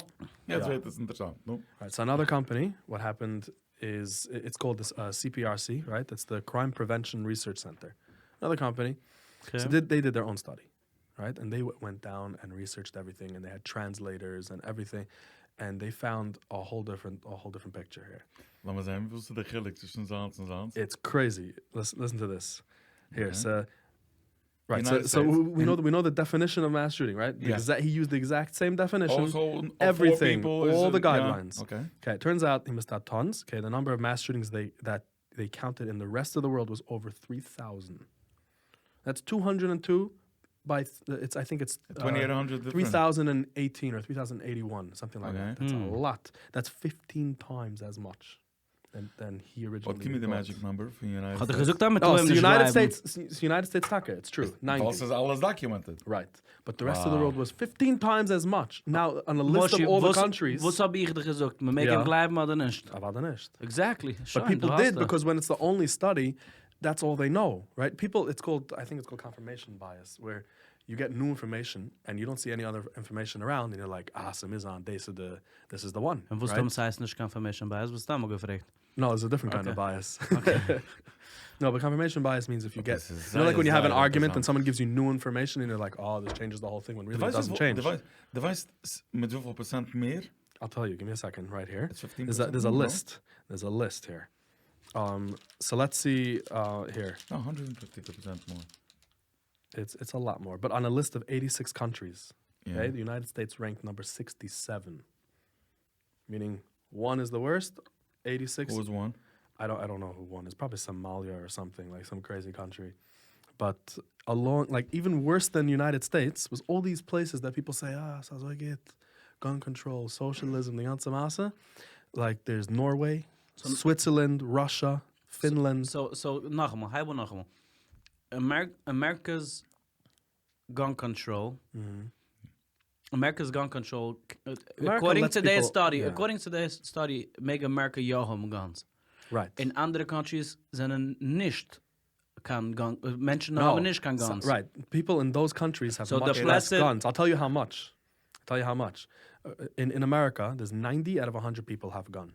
יעצט ווערט עס אינטערעסאנט, נו. Right, so another company, what happened is, it's called this CPRC, right? That's the Crime Prevention Research Center. Another company. So they did their own study. Right? And they went down and researched everything and they had translators and everything and they found a whole different a whole different picture here. לאמיר זען וואס איז די חילוק צווישן זיינס און זיינס. It's crazy. Listen to this. Here, so right, so so we know we know the definition of mass shooting, right? He used the exact same definition. Everything, all the guidelines. Okay, turns out he must have tons. Okay, the number of mass shootings they that they counted in the rest of the world was over three thousand. That's two hundred and two by it's I think it's twenty eight hundred three thousand and eighteen or three thousand eighty one something like that. That's a lot. That's fifteen times as much. than than he originally But give me the thought. magic number פון United כ'האב דיך States. געזאגט אז מ'טאר Oh, אים so נישט United גלייבן. States, so United States טאקע, it's true, 90. ווייל ס'איז אלעס documented. Right. But the rest of the Wow. world was 15 times as much. Now, on a list of מושי, all the וואס- countries. וואס האב איך דיך געזאגט? מ'מעג יא. אים גלייבן אדער נישט? אוודאי נישט. Exactly. But שוין, people דו did האסט עס. because when it's the only study, that's all they know, right? People, it's called, I think it's called confirmation bias, where you get new information and you don't see any other information around, and you're like, ah, ס'מוז זיין, this is the, this is the one. און וואס right? דעם ס'הייסט נישט confirmation bias, וואס סתם געפרעגט. No, it's a different kind of Okay. bias. no, but confirmation bias means if you get, This is you know, like when you have an זייער argument and אינטערעסאנט. someone gives you new information and you're like, oh, this changes the whole thing when דו really it ווייסט doesn't וויפיל- change. דו ווייסט- דו ווייסט ס- מיט וויפיל פראצענט מער? I'll tell you. Give me a second right here. It's 15%, There's a, there's a no? list. There's a list here. So let's see here. No, 150% more. It's a lot more. But on a list of 86 countries, Yeah. okay, the United States ranked number 67. Meaning one is the worst, 86. Who was one? I don't know who won. It's probably Somalia or something, like some crazy country. But along, like even worse than United States was all these places that people say, ah, ס'אזוי גוט, gun control, socialism, די גאנצע מעשה. Like there's Norway, Switzerland, Russia, Finland. So, so, נאכאמאל, הייב אן נאכאמאל. America's gun control. America's gun control, America according lets to their people- study, yeah. according to their study, מעג America יא האבן guns. Right. אין אנדערע countries זענען נישט קיין gun, מענטשן האבן נישט קיין So- guns. right. People in those countries have So the much less פלעצער- guns. I'll tell you how much. I'll tell you how much. In America, there's 90 out of 100 people have a gun.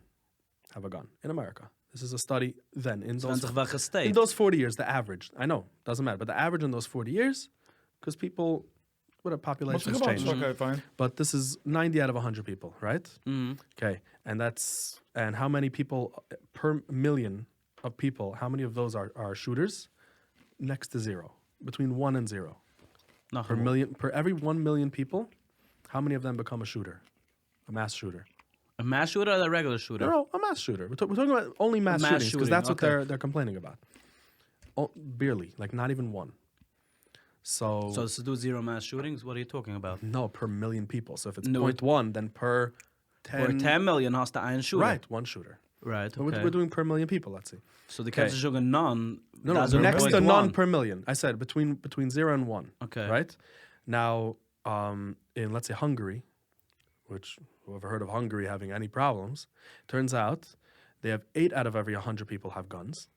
Have a gun. In America. This is a study then. In those, ווענדט זיך וועלכע in state. those 40 years, the average. I know, doesn't matter. But the average in those 40 years, because people, what a population has changed. Okay, fine. But this is 90 out of 100 people, right? Okay. And that's, and how many people per million of people, how many of those are shooters? Next to zero. Between 1 and 0. Noch Per einmal. million, per every 1 million people, how many of them become a shooter? A mass shooter? A mass shooter or a regular shooter? No, no, a mass shooter. We're talking about only mass, Mass shootings because shooting, that's what okay. they're complaining about. Oh, barely, like not even one. So, So to do zero mass shootings, what are you talking about? no, per million people. So if it's No. 0.1, then per 10, Per 10 million האסטו איין shooter. Right, one shooter. Right, But okay. we're doing per million people, let's see. So the Okay. קענסט זאגן none. No, that's no, next to 0.1. none per million. I said between 0 and 1. Okay. Right? Now, in, let's say, Hungary, which whoever heard of Hungary having any problems, turns out they have 8 out of every 100 people have guns.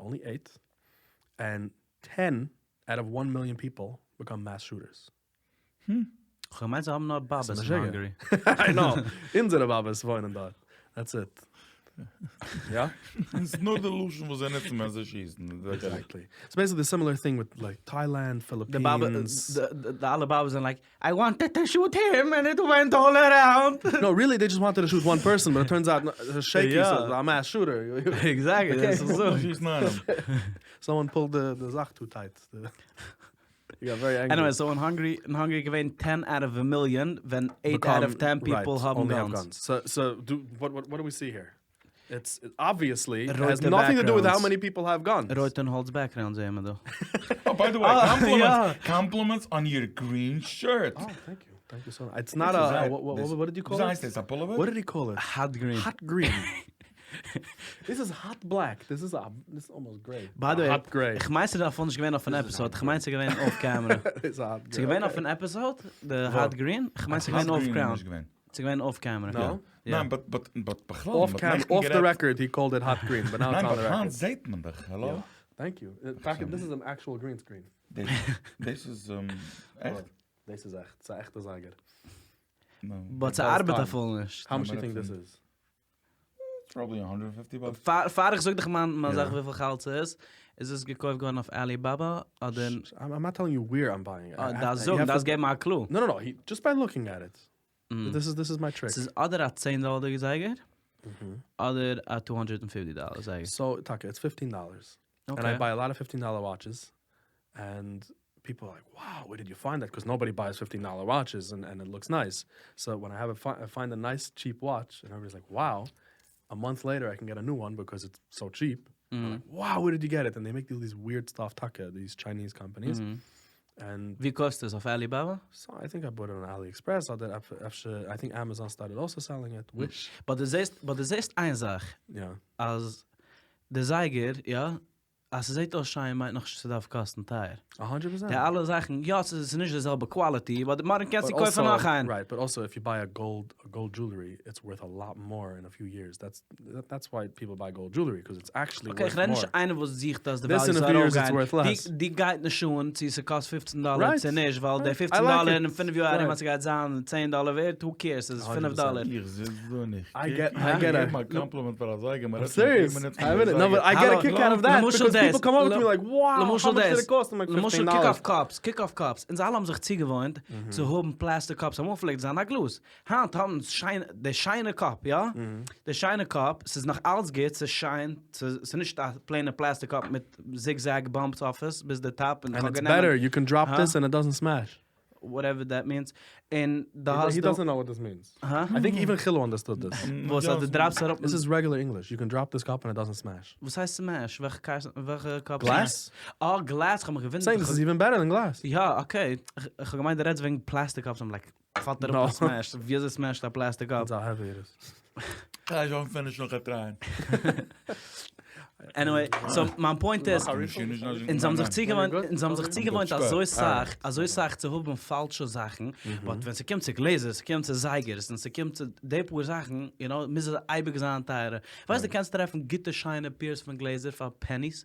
Only 8. And 10 out of 1 million people become mass shooters. כ'מיין, זיי האבן נאר באבעס אין משוגע. Hungary. I know. אונזערע באבעס וואוינען דארט. That's it. Yeah? It's not the illusion וואס זיי נוצן, ווען זיי שיסן. Exactly. It's basically the similar thing with like Thailand, The באבע, Philippines. the אלע באבעס are like, I wanted to shoot him and it went all around. No, really, they just wanted to shoot one person, but it turns out shaky, Yeah. so a mass shooter. Exactly. Okay. דאס איז אזוי. שיסן איינעם. Someone pulled the זאך too tight. You got very angry. Anyway, so in Hungary, in Hungary געווען 10 out of a million, when 8 Become- out of 10 people right, have only guns. have guns. So, so do, what do we see here? It's it obviously it has רויטע nothing to do with how backgrounds. many people have guns. רויטע האלץ background זעען מיר דא. Oh, by the way, Oh, compliments, yeah. compliments on your green shirt. Oh, thank you. Thank you so much. It's not a, what did you call This it? is this a pullover? What did he call it? Hot green. Hot green. This is hot black. This is a, this is almost gray. By the way, hot gray. איך מיין ס'איז דערפון נישט געווען אויף אן episode. איך מיין ס'איז געווען off camera. It's a hot ס'איז gray. געווען אויף אן episode, the hot green. איך מיין ס'איז געווען Hot off green crown. נישט געווען. ס'איז געווען off camera. No? Yeah. ניין, but בכלל, Off מיט cam, נעכטן off the גערעדט. record, he called it hot green, but now it's ניין, on but the record. היינט זעט מען דאך, hello? Yeah. Thank you. In fact, this is an actual green screen. This is עכט? This is עכט. ס'איז אן עכטע זייגער. No. But ס'ארבעט time. דערפון נישט. How much do you think this is? It's probably 150 bucks. פאר איך זאג דיך מיין, מיין Yeah. זאך וויפיל געלט ס'איז, איז עס געקויפט געווארן אויף Alibaba אדער I'm not telling you where I'm buying it. Ah, I have דאס to- you זאג, have דאס to- געב מיר א clue. No, no, no. He, just by looking at it. This is my trick. עס איז אדער א 10 דאלער זייגער, אדער א 250 דאלער זייגער. So, טאקע, it's $15. And I Okay. buy a lot of $15 watches. And people are like, wow, where did you find that? Because nobody buys $15 watches and it looks nice. So when I have a I find a nice, cheap watch, and everybody's like, wow. A month later, I can get a new one because it's so cheap. I'm like, wow, where did you get it? And they make these weird stuff, טאקע, these Chinese companies. And ווי קויפסטו עס? אויף Alibaba? So I think I bought it on AliExpress אדער אפשר I think Amazon started also selling it, Wish. But דו זעסט, but דו זעסט איין זאך. יא. אז די זייגער, יא, אז ס'זעט אויס שיין מיינט נאכנישט ס'דארף קאסטן טייער. A hundred percent. די אלע זאכן, יא ס'איז נישט די זעלבע quality, but מארגן קענסטו קויפן נאך איין. Right, but also if you buy a gold, a gold jewelry, it's worth a lot more in a few years, that's that's why people buy gold jewelry, cause it's actually okay, worth איך רעד more. נישט איינער וואס זוכט אז די This value in a זאל few years it's ארויפגיין. worth less. די גייט נישט אן צו ס'קאסט פופצן דאלער Right. צו נישט, ווייל די Right. פופצן I like דאלער it. אין פינף יאר ארום Right. אז ס'גייט זיין צען דאלער ווערט, who cares, ס'איז A פינף hundred percent. דאלער. איך זיץ דא און איך I get, קוק, I איך get געב a א קאמפלימענט פאר א זייגער, I'm serious. I haven't, no, but I get a Hello. kick out of that למשל because דאס. people come up to me like, wow, how למשל much did דאס. it cost? I'm like, למשל $15. קוק אויף cups, קוק אויף cups. אונז אלע האבן זיך צוגעוואוינט צו האבן plastic cups, אמאל פלעגט זיין א גלאז. היינט האבן שיינע, די שיינע cup, יא? די שיינע cup, ס'איז נאך אלץ גוט, ס'איז שיין, ס'איז נישט א plain ע plastic cup מיט zigzag bumps אויף עס ביז די top און And כ'האב it's גענומען better, you can drop Huh? this and it doesn't smash. Whatever that means. און דו He האסט דא. doesn't know what this means. הא? I think even Chilo understood this. וואס אז דו drop סט אראפ. This is regular English, you can drop this cup and it doesn't smash. וואס הייסט smash? וועלכע קארס, וועלכע cup? Glass? אה, glass, כ'האב מיך געוואונדערט. Same, this is even better than glass. יא, okay. איך האב געמיינט דו רעדסט וועגן plastic cups, I'm like, פאלט אראפ No. א smash, ווי אזוי smash ט א plastic cup? That's how heavy it is. גיי שוין finish נאך א try. Anyway, so מיין point איז, אונז האבן זיך צוגעוואוינט, אונז האבן זיך צוגעוואוינט אזוי סאך, אזוי סאך צו האבן פאלשע זאכן, but ווען ס'קומט צו גלעזער, ס'קומט צו זייגערס, און ס'קומט צו די פאר זאכן, you know, מוז עס אייביג זיין טייערער. ווייסט דו קענסט טרעפן גוטע שיינע pairs פון גלעזער פאר pennies.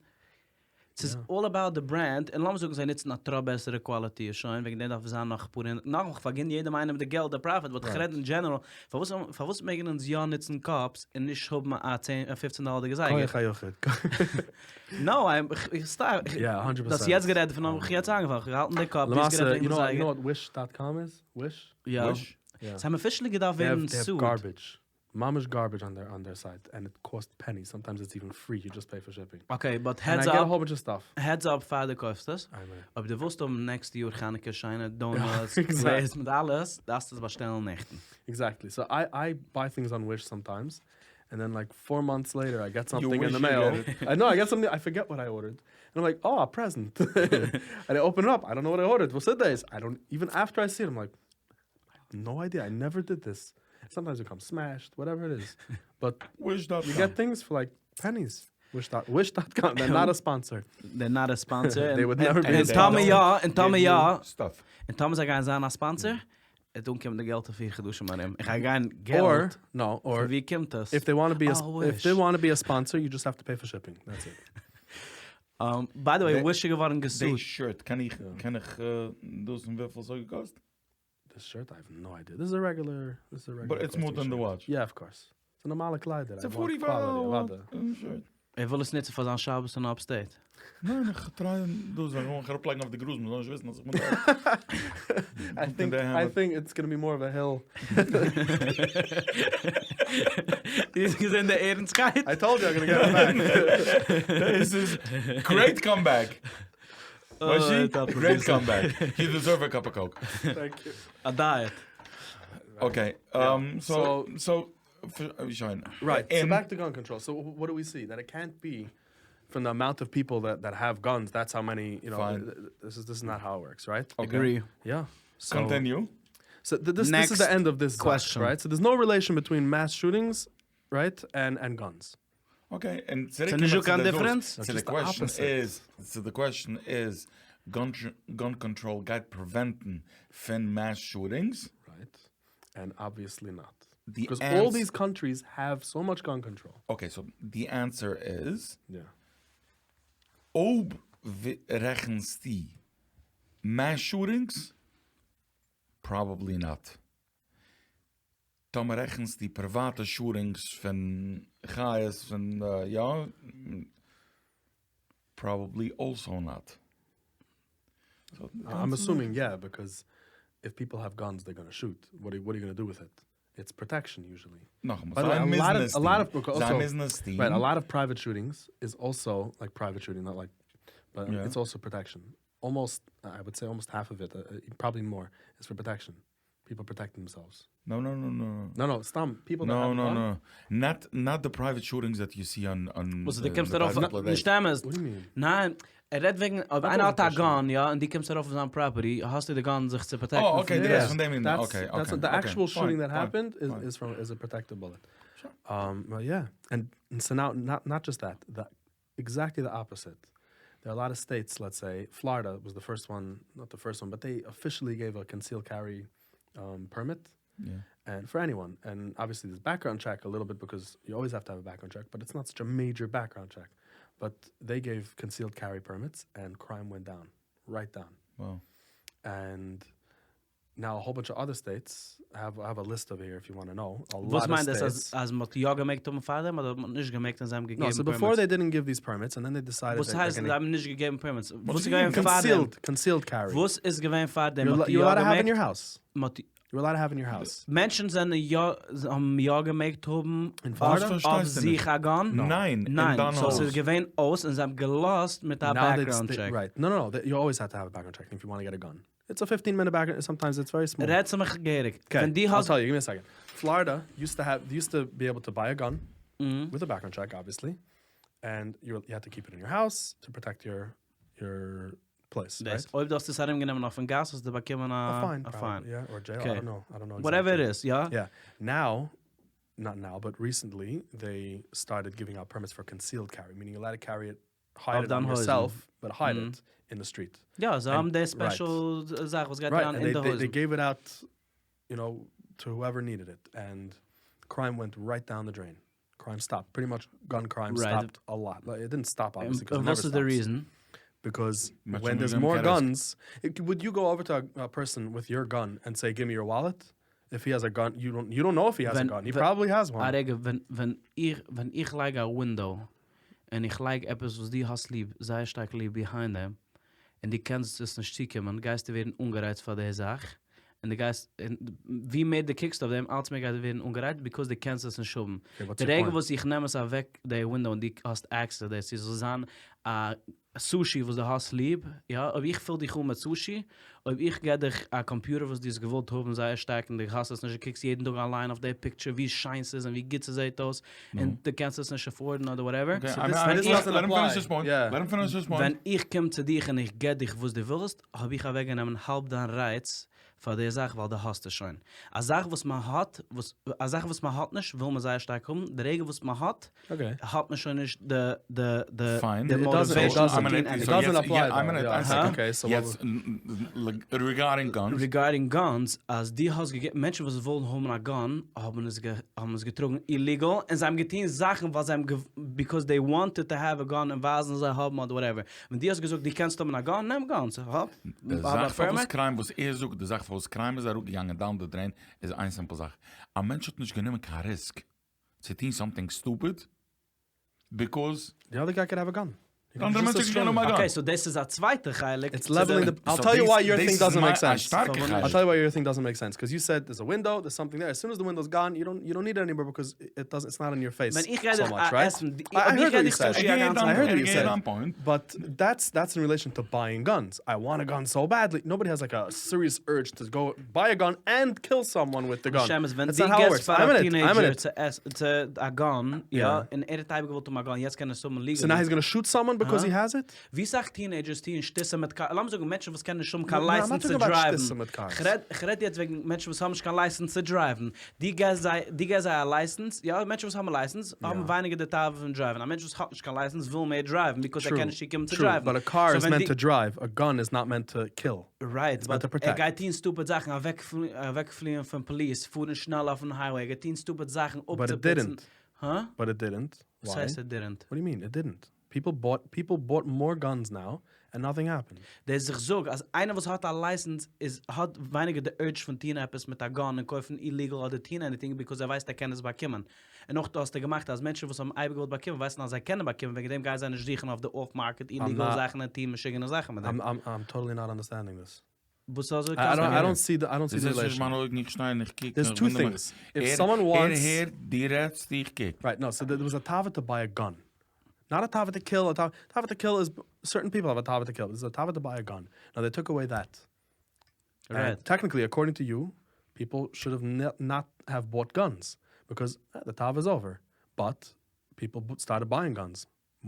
ס'איז all about די brand, און לאמיר זאגן זיי נוצן א טראפ בעסערע quality איז שוין, וועגן דעם דארף עס זיין נאך אפאר הונדערט, נאכאמאל כ'פארגין יעדעם איינעם די געלט די profit, but כ'רעד אין general, פארוואס פארוואס מעגן אונז יא נוצן cups און נישט האבן א צען א פופצן דאלערדיגע זייגער? כח היחיד. No, I'm, איך סתם, Yeah, דו האסט 100%. יעצט גערעדט דערפון האב איך יעצט איינגעפאלן, כ'האב געהאלטן די cup, דו האסט למעשה, גערעדט וועגן you די know, you זייגער. know what wish.com is? Wish? יא. Wish? Yeah. זיי האבן officially געדארפט They ווערן have, they have sued. garbage. ממש garbage on their on their site and it costs pennies. Sometimes it's even free, you just pay for shipping. Okay, but And I heads get a up, whole bunch of stuff. Heads up פאר דו קויפסט עס. I mean, אויב דו ווילסט האבן next יאר חנוכה שיינע donuts, exactly. גלעז מיט אלעס, דארפסטו עס באשטעלן נעכטן. Exactly. So I, I buy things on Wish sometimes, and then like 4 months later, I get something in wish the you mail. get it. I know I get something. I forget what I ordered, and I'm like, oh, a present. And I open it up. I don't know what I ordered. What's it days? I don't even after I see it, I'm like, I have no idea. I never did this. Sometimes it comes smashed, whatever it is. But Wish dot you com. get things for like pennies. Wish dot wish.com. They're not a sponsor. They're not a sponsor. They would never be און a sponsor. טאמער יא, און טאמער יא, Stuff. און טאמער זיי גייען זיין א sponsor, דאן קומט די געלט אויף פיר חדשים ארום. איך גיי גיין Or געלט. no, or ווי קומט עס? if they want to be a Oh, sp- if Wish. they want to be a sponsor, you just have to pay for shipping. That's it. By the way, They- Wish איז געווארן די גע sued. shirt, קען איך, קען איך דאס און וויפיל ס'האט געקאסט? This shirt, I have no idea. This is a regular. This is a regular. But it's more costing than the shirt. watch. Yeah, of course. It's a נארמאלע קליידער. It's a I want 45 quality, אוודאי. shirt. ער וויל עס נוצן פאר זיין שבת אין upstate. ניין, איך try דאס, איך גיי אראפלייגן אויף די גראז, מ'זאל נישט וויסן אז איך בין דא. I think they have I it. think it's gonna be more of a hill. דו האסט געזען די ערנסטקייט? I told you I'm gonna get it back. This is great comeback. Moshe, top great producer. comeback. You deserve a cup of coke. Thank you. A diet. Okay, so, so, שוין. Right. So And- back to gun control. So what do we see? That it can't be from the amount of people that, that have guns. That's how many. You know. Fine. This is this is not how it works, right? Okay. Agree. Yeah. So, Continue. So this this is the Next end of this זאך, question. right? So there's no relation between mass shootings, right, and and guns. Okay, and So נישט דא קיין difference? So the Just the question opposite. is, so the question is, gun gun control גייט prevent ן פון mass shootings? Right. And obviously not. The Because all ans- these countries have so much gun control. Okay, so the answer is, Yeah. אויב רעכנסטו mass shootings? Probably not. טאמער רעכנסטו פריוואטע shootings פון חיות פון, יא, probably also not. So, I'm assuming, yeah, because if people have guns, they're going to shoot. What are, what are you going to do with it? It's protection usually. נאכאמאל, By the way, זיי a lot מוזן of, a lot of עס טון. also, זיי מוזן עס טון. right, a lot of private shootings is also like private shooting, not like, but Yeah. it's also protection. Almost, I would say almost half of it, probably more, is for protection. People protecting themselves. No, no, no, no. No, no, סתם, people that have a gun. No, no, no. Not, not the private shootings that you see on, on וואס דו קומסט ארויף, נישט אמת. What do you mean? ניין, ער רעדט וועגן אויב איינער האט א גאן, יא, און דו קומסט ארויף אויף זיין פראפערטי, האסטו די גאן זיך צו פראטעקטן. Oh, okay, דו רעדסט פון דעם ענין. Okay, okay. The actual shooting that happened is from, is a protective bullet. But yeah, and so now, not, not just that, the exactly the opposite. There are a lot of states, let's say, Florida was the first one, not the first one, but they officially gave a concealed carry um, permit. Yeah. And for anyone, and obviously there's background check a little bit because you always have to have a background check, but it's not such a major background check. But they gave concealed carry permits and crime went down, right down. Wow. And now a whole bunch of other states have have a list over here if you want to know. A וואס מיינט דאס אז אז מ'האט יא געמעגט האבן פארדעם אדער מ'האט נישט געמעגט און זיי האבן געגעבן פערמיטס? No, so before they didn't give these permits and then they decided וואס הייסט זיי האבן נישט געגעבן פערמיטס? וואס איז געווען פארדעם? Concealed, concealed carry. וואס איז געווען פארדעם? מ'האט יא געמעגט? מ'האט You're allowed to have in your house. מענטשן זענען יא האבן יא געמעגט האבן אויף זיך א גאן? ניין, אין דיין הויז. סאו ס'איז געווען אויס און זיי האבן געלאזט מיט א בעקגראונד טשעק. Right, no no no, you always have to have a background check if you want to get a gun. It's a fifteen minute background, sometimes it's very small. רעד צו מיך געהעריג. ווען דו האסט. I'll tell you, give me a second. Florida used to have, used to be able to buy a gun, with a background check obviously, and you had to keep it in your house to protect your your place, right? אויב דו האסט עס ארומגענומען אויפן גאס האסטו באקומען א פיין. A fine, yeah, or jail, I don't know, I don't know exactly. Whatever it is, יא. Yeah. Now, not now, but recently, they started giving out permits for concealed carry, meaning you're allowed to carry it hide it on yourself, but hide it in the street. יא, זיי האבן די ספעשל זאך וואס גייט אריין אין די הויזן. They gave it out, you know, to whoever needed it, and crime went right down the drain. Crime stopped. Pretty much gun crime stopped a lot. It didn't stop obviously because it never stops. וואס איז די reason? Because when there's more guns, would you go over to a person with your gun and say give me your wallet? If he has a gun, you don't, you don't know if he has a gun, he probably has one. א רגע, ווען איך, ווען איך לייג א window, און איך לייג עפעס וואס דו האסט ליב, זייער שטארק ליב behind דעם, און דו קענסט עס נישט צוקומען, גייסטו ווערן אנגערייצט פאר די זאך, און דו גייסט, און ווי מער דו קוקסט אויף דעם, אלץ מער גייסטו ווערן אנגערייצט, because דו קענסט עס נישט האבן. די רגע וואס איך נעם עס אוועק די window און דו האסט access דערצו, זאל זיין א סושי וואס דו האסט ליב, יא, אויב איך פיל דיך אן מיט סושי, אויב איך געב דיך א קאמפיוטער וואס דו האסט געוואלט האבן זייער שטארק און דו האסט עס נישט, דו קוקסט יעדן טאג אליין אויף די picture ווי שיין ס'איז און ווי גוט ס'זעט אויס, און דו קענסט עס נישט afford ן אדער whatever. ווען איך קום צו דיך און איך געב דיך וואס דו ווילסט, האב איך אוועקגענומען האלב דיין רייץ פאר די זאך ווייל דו האסט עס שוין. א זאך וואס מען האט, וואס, א זאך וואס מען האט נישט וויל מען זייער שטארק האבן, די רגע וואס מען האט, האט מען שוין נישט די די די פיין. די motivation צו טון עניטינג. יעצט regarding guns. Regarding guns, אז דו האסט געגעבן, מענטשן וואס ווילן האבן א גאן האבן עס האבן עס געטראגן illegal, און זיי האבן געטון זאכן ווייל זיי האבן because they wanted to have a gun און ווייזן זיי האבן אדער whatever. ווען דו האסט געזאגט דו קענסט האבן א גאן, נעם guns, האב די זאך פארוואס crime וואס ער זאגט, די זאך פארוואס crime איז אראפגעגאנגען down the drain איז איין simple זאך, א מענטש האט נישט גענומען קיין risk צו טון something stupid because. The other guy could have a gun. די אנדערע מענטש האט געקענט האבן א גאן. Okay so דאס איז א צווייטע חלק. It's leveling the, I'll tell you why your thing doesn't make sense. א שטארקע חלק. I'll tell you why your thing doesn't make sense, cause you said there's a window, there's something there, as soon as the window's gone, you don't, you don't need it anymore because it doesn't, it's not in your face ווען איך גיי so דיך much, right? עסן, I אויב איך heard גיי what you דיך said. סושי א גאנצן I heard what you ער said. גייט on point. But that's that's in relation to buying guns. I want a gun so badly. Nobody has like a serious urge to go buy a gun and kill someone with the gun. שמש, ווען That's דו not how it געסט works. פאר I'm א in it. I'm in teenager it. צו עס צו א גאן, יא, Yeah. און ער האט אייביג געוואלט האבן א גאן, יעצט קען ער עס האבן So now legally. he's gonna shoot someone because he has it? ווי סאך teenagers טוען שטותים מיט קאר, לאמיר זאגן מענטשן וואס קענען נישט האבן קיין No, I'm not license צו talking about דרייוון, שטותים מיט cars. כ'רעד כ'רעד יעצט וועגן מענטשן וואס האבן נישט קיין license צו דרייוון, דו געסט זיי דו געסט זיי א license, יא, מענטשן וואס האבן א license האבן ווייניגער די תאווה פון דרייוון, א מענטש וואס האט נישט קיין license וויל מער דרייוון because ער True, קען נישט צוקומען צו true, דרייוון. but a car So is ווען meant דו to drive, a gun is not meant to kill. Right, It's meant but to ער protect. גייט טון stupid זאכן, אוועקפליען פון police, פארן שנעל אויפן highway, ער גייט טון stupid זאכן But it אפצופוצן. didn't. הא? But it didn't. וואס Why? הייסט it didn't? What do you mean? It didn't. People bought people bought more guns now and nothing happened. דאס איך זאג אז איינער וואס האט א license איז האט ווייניגער די urge פון טון עפעס מיט א גאן און קויפן illegal אדער טון anything because ער ווייסט ער קען עס באקומען. און נאך האסטו געמאכט אז מענטשן וואס האבן אייביג געוואלט באקומען ווייסן אז זיי קענען באקומען וועגן דעם גייען זיי נישט זוכן אויף די off market illegal זאכן און טון משוגענע זאכן מיט דעם. I'm I'm totally not understanding this. וואס אזוי I don't I don't see the I don't see the דו זעסט נישט relation. מיינע אויגן איך שטיי און איך קוק There's און איך two וואונדער מיך. things. If ער someone ער wants הערט, דו רעדסט, איך קוק. Right, no, so there was a תאווה to buy a gun. Not a תאווה to kill, a תאווה תאווה to kill is certain people have a תאווה to kill. There's a תאווה to buy a gun. Now they took away that. Right. And technically, according to you, People should have not have bought guns because the תאווה is over. But people started buying guns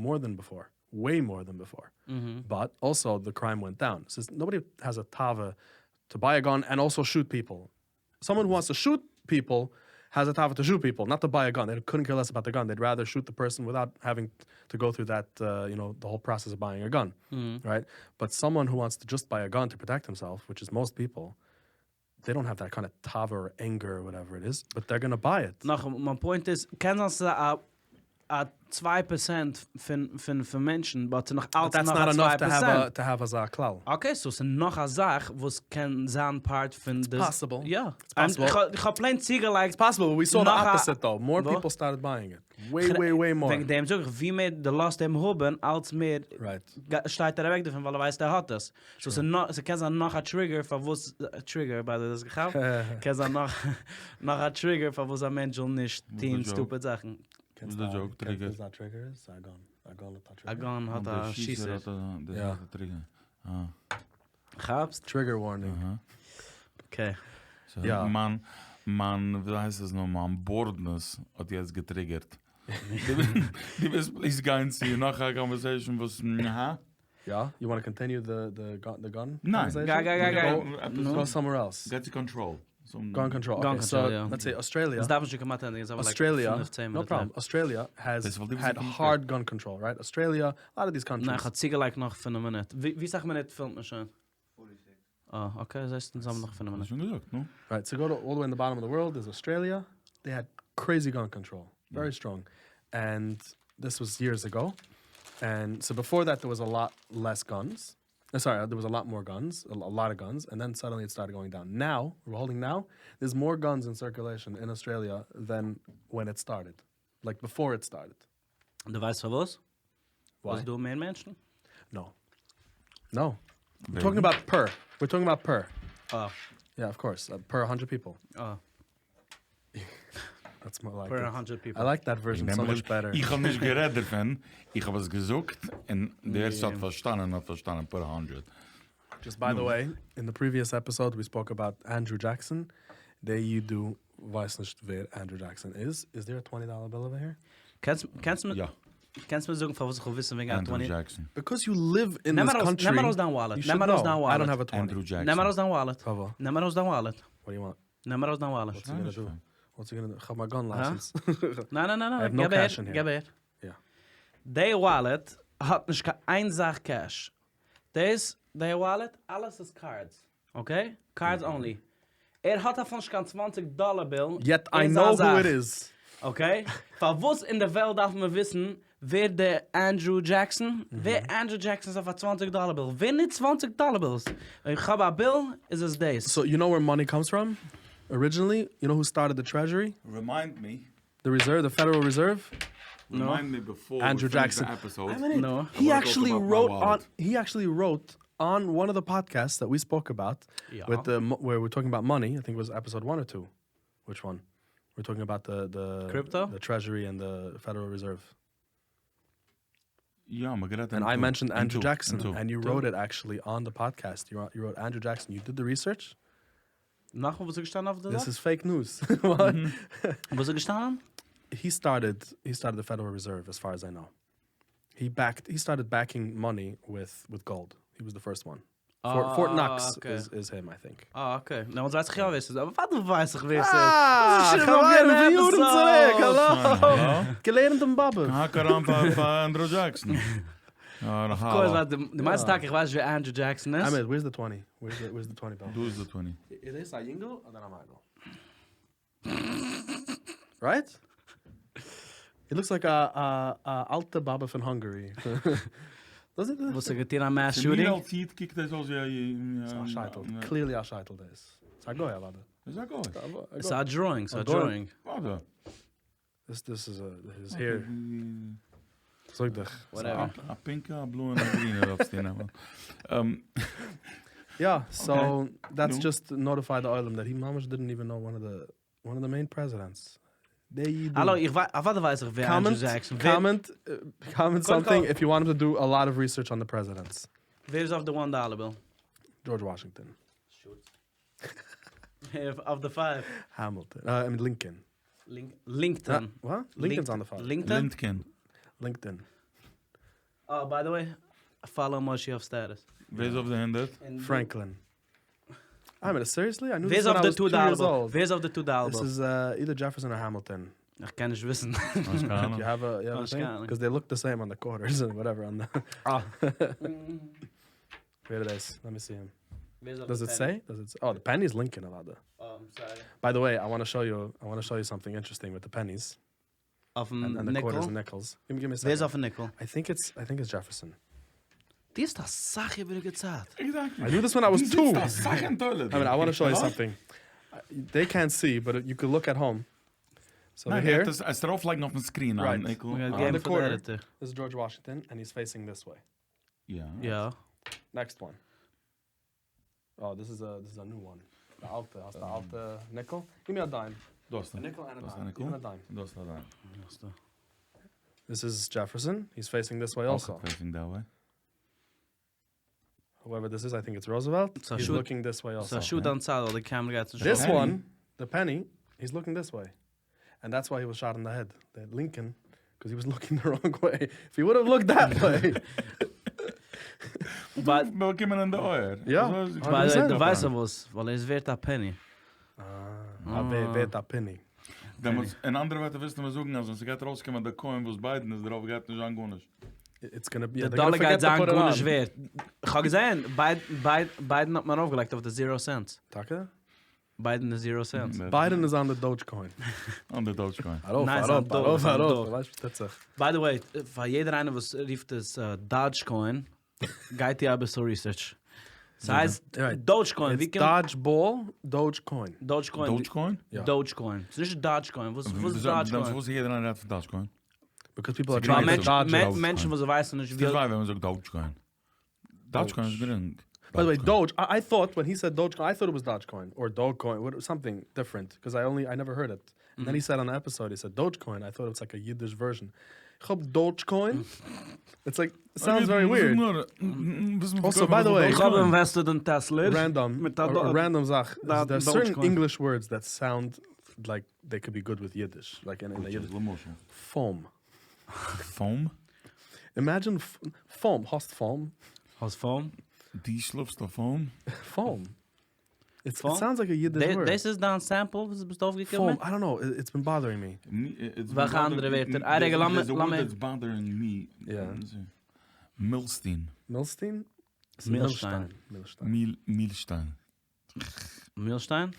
more than before, way more than before. But also the crime went down. So nobody has a תאווה to buy a gun and also shoot people. Someone who wants to shoot people has a תאווה to shoot people, not to buy a gun. They couldn't care less about the gun. They'd rather shoot the person without having to go through that, you know, the whole process of buying a gun, right? But someone who wants to just buy a gun to protect himself, which is most people, they don't have that kind of תאווה or anger or whatever it is, but they're gonna buy it. נאך, מיין point איז, קען זיין ס'איז א א צוויי פראצענט פון פון פון מענטשן, but ס'איז נאך אלץ נאך א צוויי פראצענט. to have אזא כלל. Okay, so ס'איז נאך א זאך וואס קען זיין part פון די. It's possible. יא. It's possible. איך האב plain צוגעלייגט. It's possible, but we saw the opposite though. More people started buying it. Way way way more. וועגן דעם זאג איך, ווי מער דו לאזט אים האבן, אלץ מער שטייט ער אוועק דערפון ווייל ער ווייסט ער האט עס. So ס'קען זיין נאך א trigger פארוואס, trigger by the way, האסט געכאפט? קען זיין נאך נאך א trigger פארוואס א מענטש זאל נישט טון stupid זאכן. וואס איז די joke? Trigger? א gun האט א שיסער. כאפסט? Trigger warning. Okay. יא. מיין מיין ווי הייסט עס נאר מיין boredness האט יעצט געטריגערט. דו ווילסט please גיין צו נאך א conversation וואס הא? יא? You wanna continue the gun ניין. גיי גיי גיי גיי. Go somewhere else. גיי צו control. Gun control. Okay so let's say Australia. עס דארף נישט כמעט ענדיגן, עס איז אבער like פינף צען מינוט. No problem. Australia has had hard gun control right? Australia, a lot of these countries. ניין איך האב צוגעלייגט נאך פינף מינוט. ווי סאך מינוט פילמט מען שוין? אה okay זעסט אונז האבן נאך פינף מינוט. שוין געזאגט נו. Right so go to all the way in the bottom of the world איז Australia, they had crazy gun control, very strong, and this was years ago, and so before that there was a lot less guns, sorry there was a lot more guns, a lot of guns, and then suddenly it started going down, now, we're holding now, there's more guns in circulation in Australia than when it started, like before it started. דו ווייסט פארוואס? Why? ווייל ס'דא מער מענטשן? No. No. We're talking about per. We're talking about per. אה. Yeah, of course. Per hundred people. אה. That's more like Per it. hundred people. I like that version so much better. איך האב נישט גערעדט דערפון, איך האב עס געזאגט, און דער וואס האט פארשטאנען האט פארשטאנען per hundred. Just by the way, in the previous episode we spoke about Andrew Jackson. די איד דא ווייסט נישט ווער Andrew Jackson איז. Is there a twenty dollar bill over here? קענסט קענסט מיר יא. קענסט מיר זאגן פארוואס איך וויל וויסן וועגן א twenty? Andrew Jackson. Because you live in this country. נעם ארויס דיין wallet. נעם ארויס דיין wallet. I don't have a twenty. Andrew Jackson. נעם ארויס דיין wallet. פארוואס? נעם ארויס דיין wallet. What do you want? נעם ארויס דיין wallet. What's he gonna do? What's he gonna do? כ'האב מיין gun license. ניין ניין ניין I have ניין. no געב אהער. cash in here. געב אהער. יא. די wallet האט נישט קיין איין זאך cash. דאס, די wallet, אלעס איז cards. Okay? Cards only. ער האט אפילו נישט קיין צוואנציג דאלער bill. Yet I know who it is. Okay? פארוואס אין די וועלט דארף מען וויסן ווער דער Andrew Jackson? ווער Andrew Jackson איז אויף א צוואנציג דאלער bill? ווער ניצט צוואנציג דאלער bills? ווען איך האב א bill איז עס דאס. So you know where money comes from? Originally, you know who started the treasury? Remind me. The reserve, the Federal Reserve? Remind me before Andrew we finish Jackson. the episode. I mean, No. He I wanna talk actually about my wrote on wallet. he actually wrote on one of the podcasts that we spoke about Ja. with the where we're talking about money. I think it was episode 1 or 2. Which one? We're talking about the the Crypto? the treasury and the Federal Reserve. יא, מ'האט גערעדט And I mentioned Andrew Jackson and you Two. wrote it actually on the podcast. You wrote, you wrote Andrew Jackson. You did the research? נאכאמאל וואס איז געשטאנען אויף די This זאך? is fake news. What? וואס איז געשטאנען? He started he started the Federal Reserve as far as I know. He backed he started backing money with with gold. He was the first one. Fort, Fort Ah, Knox okay. is, is him, I think. אה, okay. נו, אונז ווייס איך יא ווער ס'איז, אבער וואס דו ווייס איך ווער ס'איז. אה, דאס איז שוין חברים, נאך ווי יארן צוריק, episode. האלא. געלערנט אין באבוב. האק אריין פאר פאר Andrew Jackson. Of course, ווייל די מיינסט טאקע איך ווייס נישט ווער Andrew Jackson איז? Ahmed, where's the 20? Where's the, where's the 20 bill? דא איז די 20. It is a יונגל אדער א מיידל? Right? It looks like a, a, a אלטע באבע פון Hungary. Does it? וואס האט געטון א mass צו shooting? מיר אלס איד קוקט דאס אויס ווי א... ס'איז א שייטל. Clearly א שייטל דאס. ס'איז א גוי אוודאי. איז א גוי. ס'איז א drawing, ס'איז א drawing. וואדע. This this is a his hair. זאג דיך. Whatever. א פינקע, א בלויע און א גרינע דארפסטו נעמען. Yeah, so that's נו. just to notify the עולם that he ממש didn't even know one of the one of the main presidents. There you do. האלא, איך ווייס, אוודאי ווייס איך ווער Andrew Comment, Jackson. ווער comment, comment קודם something כל- if you want him to do a lot of research on the presidents. ווער איז אויף די one dollar bill? George Washington. אוו די פייוו. Hamilton. I mean Lincoln. LinkedIn. What? Lincoln's on the five. LinkedIn? LinkedIn. LinkedIn. Oh, by the way, follow Moshe אויף status. ווער איז אויף די הונדערט? Franklin. I mean, seriously? I knew ווער this איז when אויף I די was two two dollar years bill? old. ווער איז אויף די two dollar This bill? is uh, either Jefferson or Hamilton. איך קען נישט וויסן. You have a, you have a נישט thing? קיין אהנונג. Because they look the same on the quarters and whatever on the. Ah. Where it is? Let me see him. ווער איז אויף Does די it penny? say? Does it? Say? Oh, the penny is Lincoln, אוודאי. Oh, I'm sorry. By the way, I want to show you. I want to show you something interesting with the pennies אויפן and, and the quarters nickel? and nickels. Give me, give me a ווער איז second. אויפן nickel? I think it's. I think it's Jefferson. דו האסט א סאך איבעריגע צייט. Exactly. I knew this when I was two. א סאך אין toilet. I mean, I want to show you something. They can't see, but you could look at home. So ניין, here, ער האט עס ארויפלייגן אויפן screen. Right. Nickel. מ'גייט Ah. געבן the פאר די quarter. editor. this is George Washington, and he's facing this way. יא. יא. Next one. Oh, this is a this is a new one. די אלטע, האסט די אלטע nickel. Give me a dime. דא האסטו. A nickel and a דא האסטו dime. א nickel. Even a dime. דא האסטו א dime. This is Jefferson. He's facing this way also. Facing that way. Whoever this is, I think it's Roosevelt. So he's shoot- looking this way also. ס'איז א שאד דיין צייט, ווייל די camera גייט נישט This Penny. one, the penny, he's looking this way. And that's why he was shot in the head. The Lincoln, because he was looking the wrong way. If he would have looked that way. But באקומען אין די אויער. יא. אזוי איז- by the way, 100%. דו ווייסט וואס, ווייל ער איז ווערט א penny. Ah, ווערט א penny. דעמאלטס, אין אנדערע ווערטער ווילסטו מיר זאגן, אז ווען ס'גייט ארויסקומען די coin וואס Biden איז דערויף גייט נישט זיין גארנישט. It's gonna be די yeah, they're dollar gonna גייט forget to זיין put it גארנישט on. ווערט. איך האב געזען, Biden Biden האט מען ארויפגעלייגט אויף די zero cents. טאקע? Biden איז zero cents. Biden is on the Dogecoin. On the Dogecoin. ארויף, ניין, ארויף, זיין ארויף, Doge, זיין ארויף. Doge. ווייסט וואס טוט זיך. By the way, פאר יעדער איינער וואס רופט עס Dogecoin, גייט איר א ביסל research. ס'הייסט Right. Dogecoin, ווי It's קומט Dodgeball, Dogecoin. Dogecoin? Dogecoin? יא. Dogecoin. ס'איז נישט Dogecoin. וואס וואס איז דאס Dogecoin? וואס יעדער איינער רעדט פון Dogecoin. Because people are It's trying ווייל to Doge. dodge it. מענטשן מענטשן וואס ווייסן נישט דאס ווי ווייל ווען מען זאגט Dogecoin. Dogecoin איז גרינג. By the way, Doge, I, I thought when he said Dogecoin, I thought it was Dogecoin or Dogecoin, what, something different, because I only, I never heard it. And then he said on the episode, he said Dogecoin. I thought it was like a Yiddish version. איך האב Dogecoin. It's like, it sounds very weird. Also, by the way- איך האב invested אין Tesla. Random, מיט a, א a random זאך. Da- There's certain Dogecoin. English words that sound like they could be good with Yiddish, like in, in a Yiddish. Foam. Foam? Imagine f- foam, האסט foam. האסט foam? דו שלאפסט אויף foam? Foam. It's, Foam? it sounds like a Yiddish word. דאס איז דיין sample, וואס ביסט אויפגעקומען? Foam. I don't know. It, it's been bothering me. וועלכע אנדערע ווערטער? אה, רגע, לאמיר- לאמיר- It's bothering me. Yeah. Milstein. Milstein? It's Milstein. Milstein. Mil, Milstein. Milstein?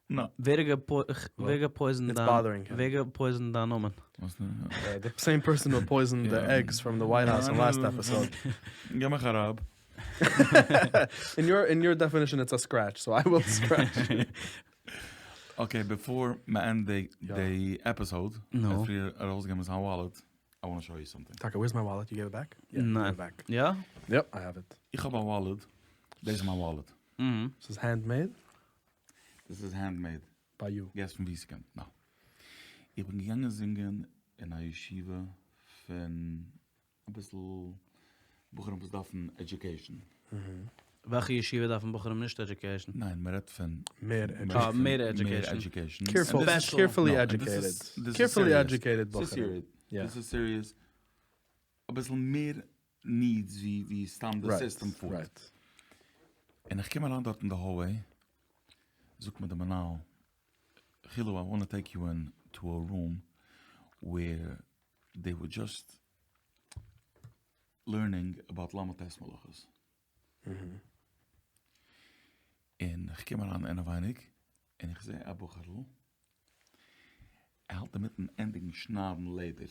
No. ווער געפוי- ווער געpoisoned It's דיין- bothering him. ווער געpoisoned דיין נאמען? וואס ניין? Uh, the same person who poisoned the Yeah. eggs from the White House in last episode. גיב מיך א rub. In your in your definition, it's a scratch, so I will scratch. Okay, before we end the, Ja. the episode, No. ער פריער ארויסגעגעבן זיין wallet, I want to show you something. טאקע, where's my wallet? You gave it back? Yeah, you ניין. gave it back. יא? Yep, I have it. איך האב א wallet. דאס איז מיין wallet. Mhm. This is handmade This is handmade. by you. Guess פון וואו ס'קומט. No. איך בין געגאנגען זינגען אין א ישיבה פון א ביסל בחורים וואס דארפן education. וועלכע ישיבה דארפן בחורים נישט education? ניין, מען רעדט פון מער Ah, education. מער מער education. education. Careful, And this is- Special. carefully No, and this educated. is- this is Carefully serious. educated This is בחורים. serious. Yeah. This is serious. א ביסל מער needs ווי, ווי סתם the Right, system פארט. right. און איך קום אריין דארט אין די hallway, זאגט מיר דער מנהל, Chilo, I want to take you in to a room where they were just learning about ל"ט מלאכות. און איך קום אריין אינעווייניג, און איך זע א בחור'ל, ער האלט אינמיטן ענדיגן שניידן לעדער.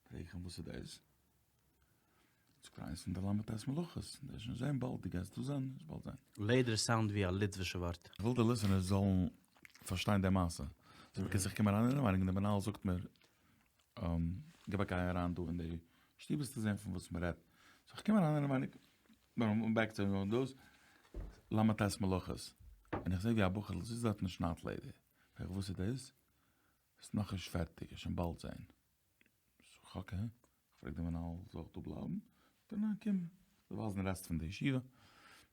פרעג איך אים, וואס איז דאס? זאגט ער, איינס פון די ל"ט מלאכות. דאס שוין זיין באלד, דו גייסט דא זיין, עס באלד זיין. לעדער sound ווי א ליטווישע ווארט. איך וויל די listeners זאלן פארשטיין די מעשה. So, because איך קום אריין אינעווייניג, דער מנהל זאגט מיר, גיב א גיי אריין דא אין די שטוב וועסטו זען, פון וואס מען רעדט. So, איך קום אריין אינעווייניג, but back to those, ל"ט מלאכות. און איך זע, ווי א בחור זיצט דארט און שניידט לעדער. פרעג איך, וואס איז דאס? איז נאך נישט פארטיג, איז שוין באלד זיין. זאג איך, okay. איך פרעג דעם מנהל, זאל איך דא בלייבן? זאגט ער, ניין, קום, דו ווייזן דעם רעסט פון די ישיבה.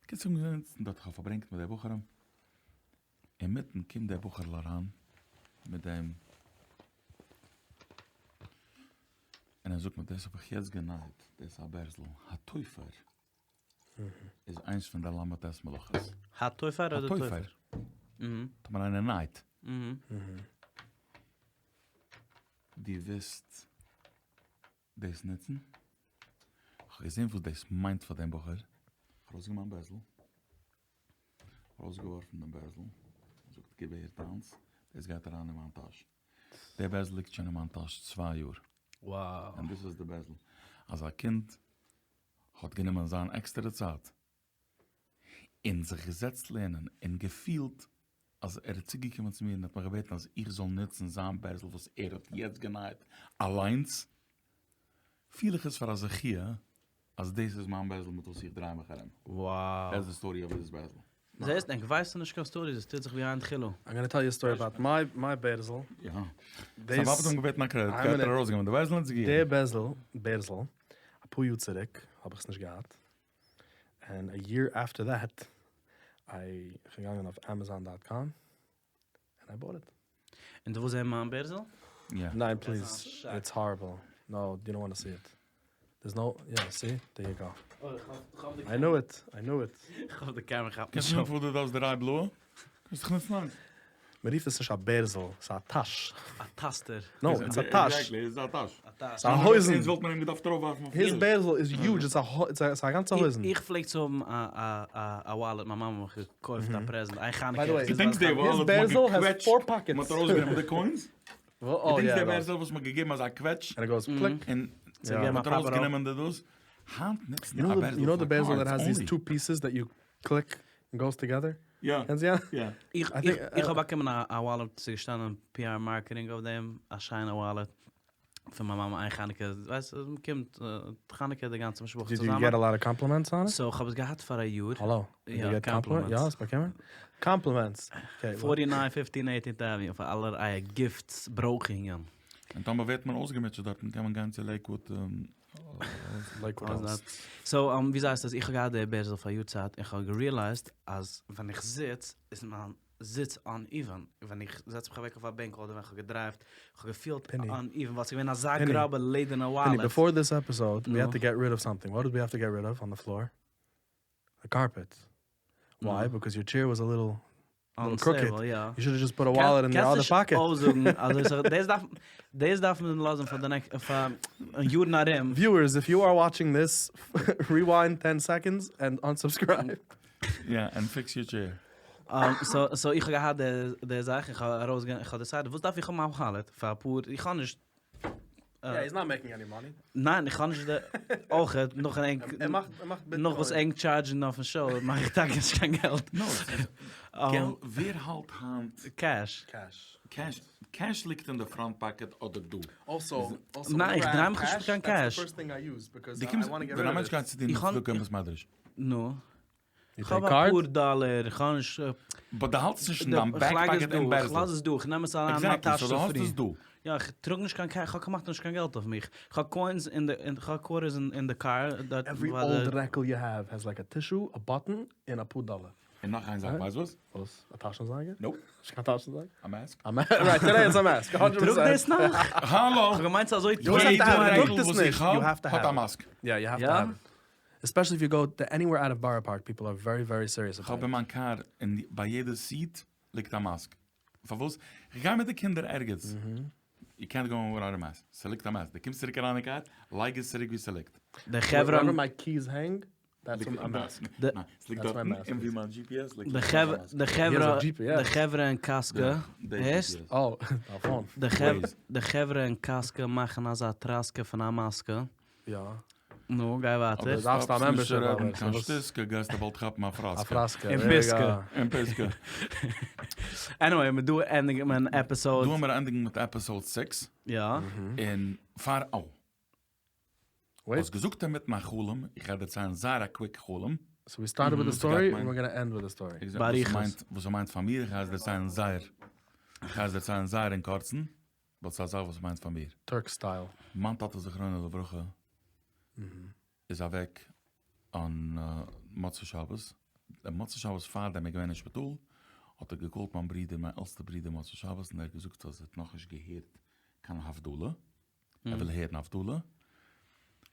קיצור, מיר זענען דארט פארברענגט מיט די בחורים. אינמיטן קומט דער בחור'ל אריין מיט דעם און ער זאגט מיר דאס האב איך יעצט גענייט, דאס איז א בערזל, התופר איז איינס פון די ל"ט מלאכות. התופר אדער תופר? התופר. טאמער איינער נייט. דו וועסט דאס נוצן? כ'האב געזען וואס דאס מיינט פאר דעם בחור, כ'האב ארויסגענומען מיין בערזל, ארויסגעווארפן דעם בערזל, געזאגט גיב אהער דיינס, דאס גייט אריין אין מיין טאש. דער בערזל ליגט שוין אין מיין טאש צוויי יאר. און דאס איז די בערזל. אז א קינד האט גענומען זיין עקסטערע צייט און זיך געזעצט לערנען און געפילט אז ער איז צוגעקומען צו מיר און האט מיך געבעטן אז איך זאל נוצן זיין בערזל וואס ער האט יעצט גענייט אליינס, פיל איך עס פאר א זכיה אז דאס איז מיין בערזל מיט וואס איך דריי מיך ארום. Wow. That's the story of this בערזל. זעסט, ענק ווייסן נישט קיין סטאריס, עס טוט זיך ביהיינד חילו. I'm gonna tell you a story about my my בערזל. יא. זיין ווייב האט אים געבעטן א קרעדיט קארד, האט ער ארויסגענומען די בערזל און עס געגעבן. דער בערזל, בערזל, אפאר יאר צוריק האב איך עס נישט געהאט, and a year after that I כ'בין געגאנגען אויף Amazon dot com and I bought it. און דו ווילסט זען מיין בערזל? יא. ניין please, it's horrible, no you don't want to see it, there's no, יא see, there you go. I knew it, I knew it. כ'האף די קעמערע כאפט קענסט נישט נישט וואס דו דארפסט די דריי בלויע? קענסט דיך נוצן איינס. מען רופט עס נישט א בערזל, ס'איז א טאש. א טאסטער. No, it's א טאש. Exactly, איז א טאש. א טאש. ס'איז א הויזן. אונז וואלט מען אים געדארפט ארויפווארפן אויפן His בערזל איז huge, it's א גאנצע הויזן. איך פלעג צו האבן א wallet, מיין מאמע האט מיך געקויפט א present, איין חנוכה. By the way, געדענקסט די wallet His וואס מ'האט בערזל has געקוועטשט, four pockets. מ'האט ארויסגענומען די coins? געדענקסט די בערזל וואס מ'האט געגעבן אזא קוועטש? And it goes click. און מ'האט ארויסגענומען די דאס? היינט נוצט You מען א know the, בערזל you know the פאר בערזל that cards has these only. two pieces that you click and goes together? יא. קענסט יא? יא. איך I think, איך האב באקומען א wallet, ס'איז געשטאנען PR marketing אויף דעם, א שיינע wallet פון מיין מאמע איין חנוכה, ווייסט מ'קומט חנוכה די גאנצע משפחה Did you צוזאמען. get a lot of compliments on it? So איך האב עס געהאט פאר א יאר. האלא, did you יא, get compliments? יא, compliments. האסט באקומען? Compliments. Okay, forty nine fifteen eighteenth avenue פאר אלע אייער gifts ברויכונגען. און טאמער ווערט מען אויסגעמוטשעט דארטן קען מען גיין צו Lakewood. Lakewood House. So וויאזוי הייסט עס, איך האב געהאט די בערזל פאר א יאר צייט און כ'האב געריעלייזט אז ווען איך זיץ איז מיין זיץ uneven, ווען איך זעץ מיך אוועק אויף א בענקל אדער ווען כ'האב געדרייווט, כ'האב געפילט uneven ווייל ס'איז געווען אזא גראבע לעדערנע wallet. Before this episode we had to get rid of something, what did we have to get rid of on the floor? The carpet. Why? Because your chair was a little crooked. You should just put a wallet in the other pocket. קענסט נישט אויסזאגן אזוי סאך, דאס דארף דאס דארף מען לאזן פאר די נעקסטע פאר יארן ארום. Viewers if you are watching this rewind ten seconds and unsubscribe. יא and fix your chair. So איך האב געהאט די זאך, איך האב ארויסגענומען, איך האב decided וואס דארף איך האבן א wallet פאר אפאר, איך האב נישט. יא, he's not making any money. ניין, איך האב נישט די, אויך נאכן ענק, ער מאכט, ער מאכט ביטקוין. נאך וואס ענק טשארדזשן אויפן show מאך איך טאקע נישט קיין געלט. No, געלט, ווער האלט היינט Cash. Cash. Cash, cash ליגט אין די front pocket אדער דא. Also, also ניין, איך דריי מיך נישט מיט קיין cash. דו קומסט, ווען א מענטש גייט צו דיר מיט צדקה אין בית מדרש. נו. איך האב אפאר דאלער, איך האב נישט. But דו האלטסט נישט אין דיין back pocket אין בערזל. איך לאז עס דא, איך נעם עס אריין אין מיין טאש Exactly, so דו האסט עס דא. יא, איך טראג נישט קיין cash, איך האב כמעט נישט קיין געלט אויף מיך. איך האב coins אין די, איך האב quarters אין די קאר. Every old רעקל you have has like a tissue, א button, און אפאר דאלער. און נאך איין זאך, ווייסט וואס? וואס? א טאשן זייגער? Nope. נישט קיין טאשן זייגער? א mask. א mask, right, today it's a mask, hundred percent. טראג דאס נאך? האלא! איך האב געמיינט ס'איז אזוי יעדע רעקל וואס איך האב האט א mask. יא, you have to have it. Especially if you go to anywhere out of Borough Park, people are very very serious about כ'האב אין מיין קאר אין ביי יעדע seat ליגט א mask. פארוואס? כ'גיי מיט די קינדער ערגעץ. יו קענט גאו וויטאוט א מאסק. ס'ליגט א mask. דו קומסט צוריק אריין אין קאר, לייג עס צוריק ווי ס'ליגט. די חברה. Wherever my keys hang, that's where my mask. ניין, ס'ליגט דארטן און ווי מיין GPS ליגט. די חברה, די חברה אין קאסקע, הערסט? אה, דיין phone. די חברה אין קאסקע מאכן אזא טראסקע פון א מאסקע. יא. נו, גיי ווייטער. אבער דארפסט א membership אבער. קיין שטיסקע גייסטו באלד כאפן א פראסקע. א פראסקע. אין פיסקע. אין פיסקע. Anyway, מיר דא ענדיגן מען episode. דא האמיר ענדיגן מיט episode six. יא. און פאר או. האסט געזאגט אינמיטן א חלום, איך גיי דערציילן זייער א quick חלום. So we started with a story and we're gonna end with a story. באריכות. וואס ס'מיינט פאר מיר, איך גיי עס דערציילן זייער, איך גיי עס דערציילן זייער אין קורצן. ווייל ס'איז א זאך וואס מיינט פאר מיר. Turk style. מיין טאטע זכרונו לברכה איז אוועק אן מוצאי שבת, די מוצאי שבת פאר דעם איז געווען אין שפיטאל, האט ער געקאלט מיין ברודער, מיין עלטסטע ברודער מוצאי שבת און ער האט געזאגט אז ער האט נאכנישט געהערט קיין הבדלה, ער וויל הערן הבדלה,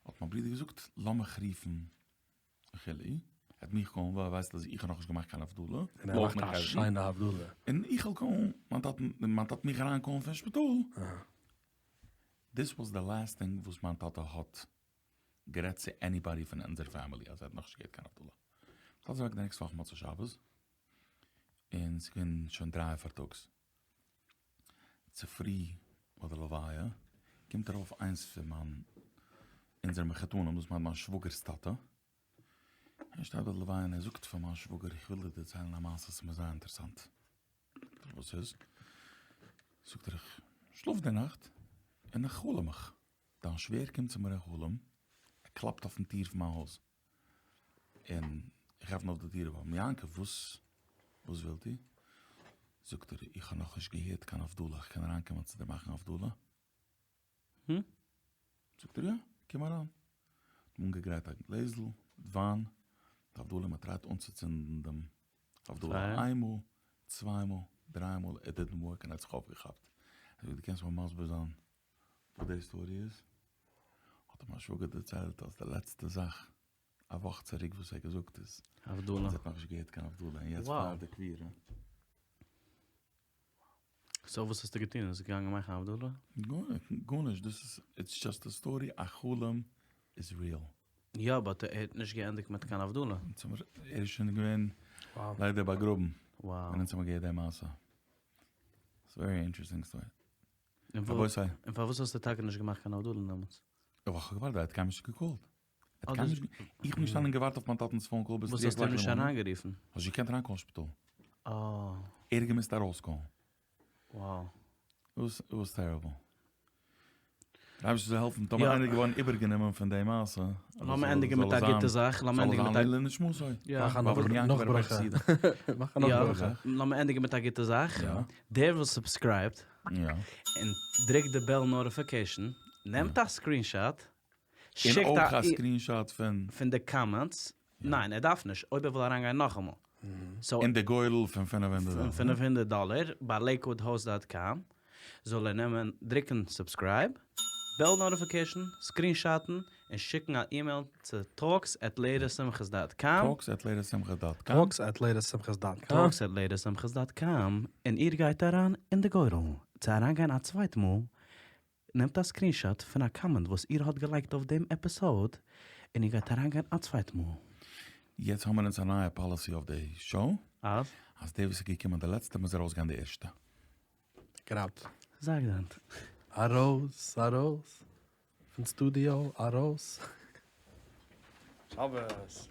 האט מיין ברודער געזאגט לאמיך רופן חילי, ער האט מיך קאלן ווייל ער ווייסט אז איך האב נאכנישט געמאכט קיין הבדלה, און ער מאכט א שיינע הבדלה. און איך וועל קאלן מיין טאטן, מיין טאטע מיך אריין קאלן פון שפיטאל, דיס וואס די לעסט טינג וואס מיין טאטע האט גערעדט צו עניבאדי פון אונזער פעמילי אז ער האט נאכנישט געהערט קיין הבדלה. טאטע איז אוועק די נעקסטע וואך מוצאי שבת, און ס'איז געווען שוין דרײַ פארטאגס. צופרי ביי די לוויה קומט ארויף איינס פון מיין אונזערע מחותנים, דאס מיינט מיין שוואגער'ס טאטע, ער שטייט ביי די לוויה און ער זאגט פאר מיין שוואגער איך וויל דיר דערציילן א מעשה ס'איז מיר זייער אינטערעסאנט. זאגט ער וואס איז? זאגט ער איך שלאף די נאכט און איך חלום מיך דיין שווער קומט צו מיר אין חלום, ער קלאפט אויפן טיר פון מיין הויז, און איך עפן אויף די טיר, אברהם יעקב, וואס וואס ווילט איר? זאגט ער, איך האב נאכנישט געהערט קיין הבדלה, איך קען אריינקומען צו דיר מאכן הבדלה? זאגט ער, יא, קום אריין. האט מען אנגעגרייט א גלעזל מיט וויין, די הבדלה, מען טרייט אנצוצינדן דעם הבדלה איין מאל, צוויי מאל, דריי מאל, איט דידנט ווארק און ער האט זיך אויפגעכאפט. ער זאגט, דו קענסט מיר מסביר זיין וואס די סטארי איז, האט אים מיין שוואגער דערציילט אז די לעצטע זאך א וואך צוריק וואס ער האט געזאגט איז הבדלה. אז ער האט נאכנישט געהערט קיין הבדלה און יעצט פאר די קבורה. סאו וואס האסטו געטון? ביסט געגאנגען מאכן הבדלה? גארנישט, דאס איז איטס דזשאסט א סטארי, א חלום איז ריעל. יא באט ער האט נישט געענדיגט מיט קיין הבדלה. ער איז שוין געווען ליידער באגראבן ווען אונז האבן געהערט די מעשה. ס'איז ווערי אינטערעסטינג סטארי. רבותי. און פארוואס האסטו טאקע נישט געמאכט קיין הבדלה דעמאלטס? ווייל כ'האב געווארט, ער האט קיינמאל נישט געקאלט. ער האט קיינמאל נישט איך בין געשטאנען און געווארט אויף מיין טאטענס פאון קאל ביז וואס האסטו אים נישט אריינגערופן? האסט נישט געקענט אריינקאלן שפיטאל. אה. ער האט געמוזט ארויסקאלן. וואו. איט וואס טעריבל. דער אייבערשטער זאל העלפן טאמער איינער איז געווארן איבערגענומען פון די מעשה. לאמיר ענדיגן מיט א גוטע זאך. לאמיר ענדיגן מיט א. לעילוי נשמתו. מאך א ברכה. מאך א ברכה. לאמיר ענדיגן מיט א גוטע זאך. דער וואס סובסקרייבט. און דריקט די בעל נאטיפיקעישן. נעמט א סקרינשאט. און אויך א סקרינשאט פון. פון די קאמענטס. ניין ער דארף נישט אויב ער וויל אריינגיין נאכאמאל. אין די גורל פון פינף הונדערט דאלער. פון פינף הונדערט דאלער ביי לעיקוואד דאט קאם זאל ער נעמען דריקן סובסקרייב, בעל נאטיפיקעישן, סקרינשאטן, און שיקן א אימעיל צו טאלקס עט לעיטעסט שמחות דאט קאם. טאלקס עט לעיטעסט שמחות דאט קאם. טאלקס עט לעיטעסט שמחות דאט קאם. טאלקס עט לעיטעסט שמחות דאט קאם, און איר גייט אריין אין די גורל צו אריינגיין א צווייט מאל נעמט א סקרינשאט פון א קאמענט וואס איר האט געלייגט אויף דעם עפיסאוד, און איר גייט אריינגיין א צווייט מאל. יעצט האמער אונז א נייע פאליסי אויף די שאו, אז? אז דער וואס איז געקומען די לעצטע מוז ארויסגיין די ערשטע. גראבט. זייער געזונט. ארויס ארויס פון סטודיאו ארויס. שבת.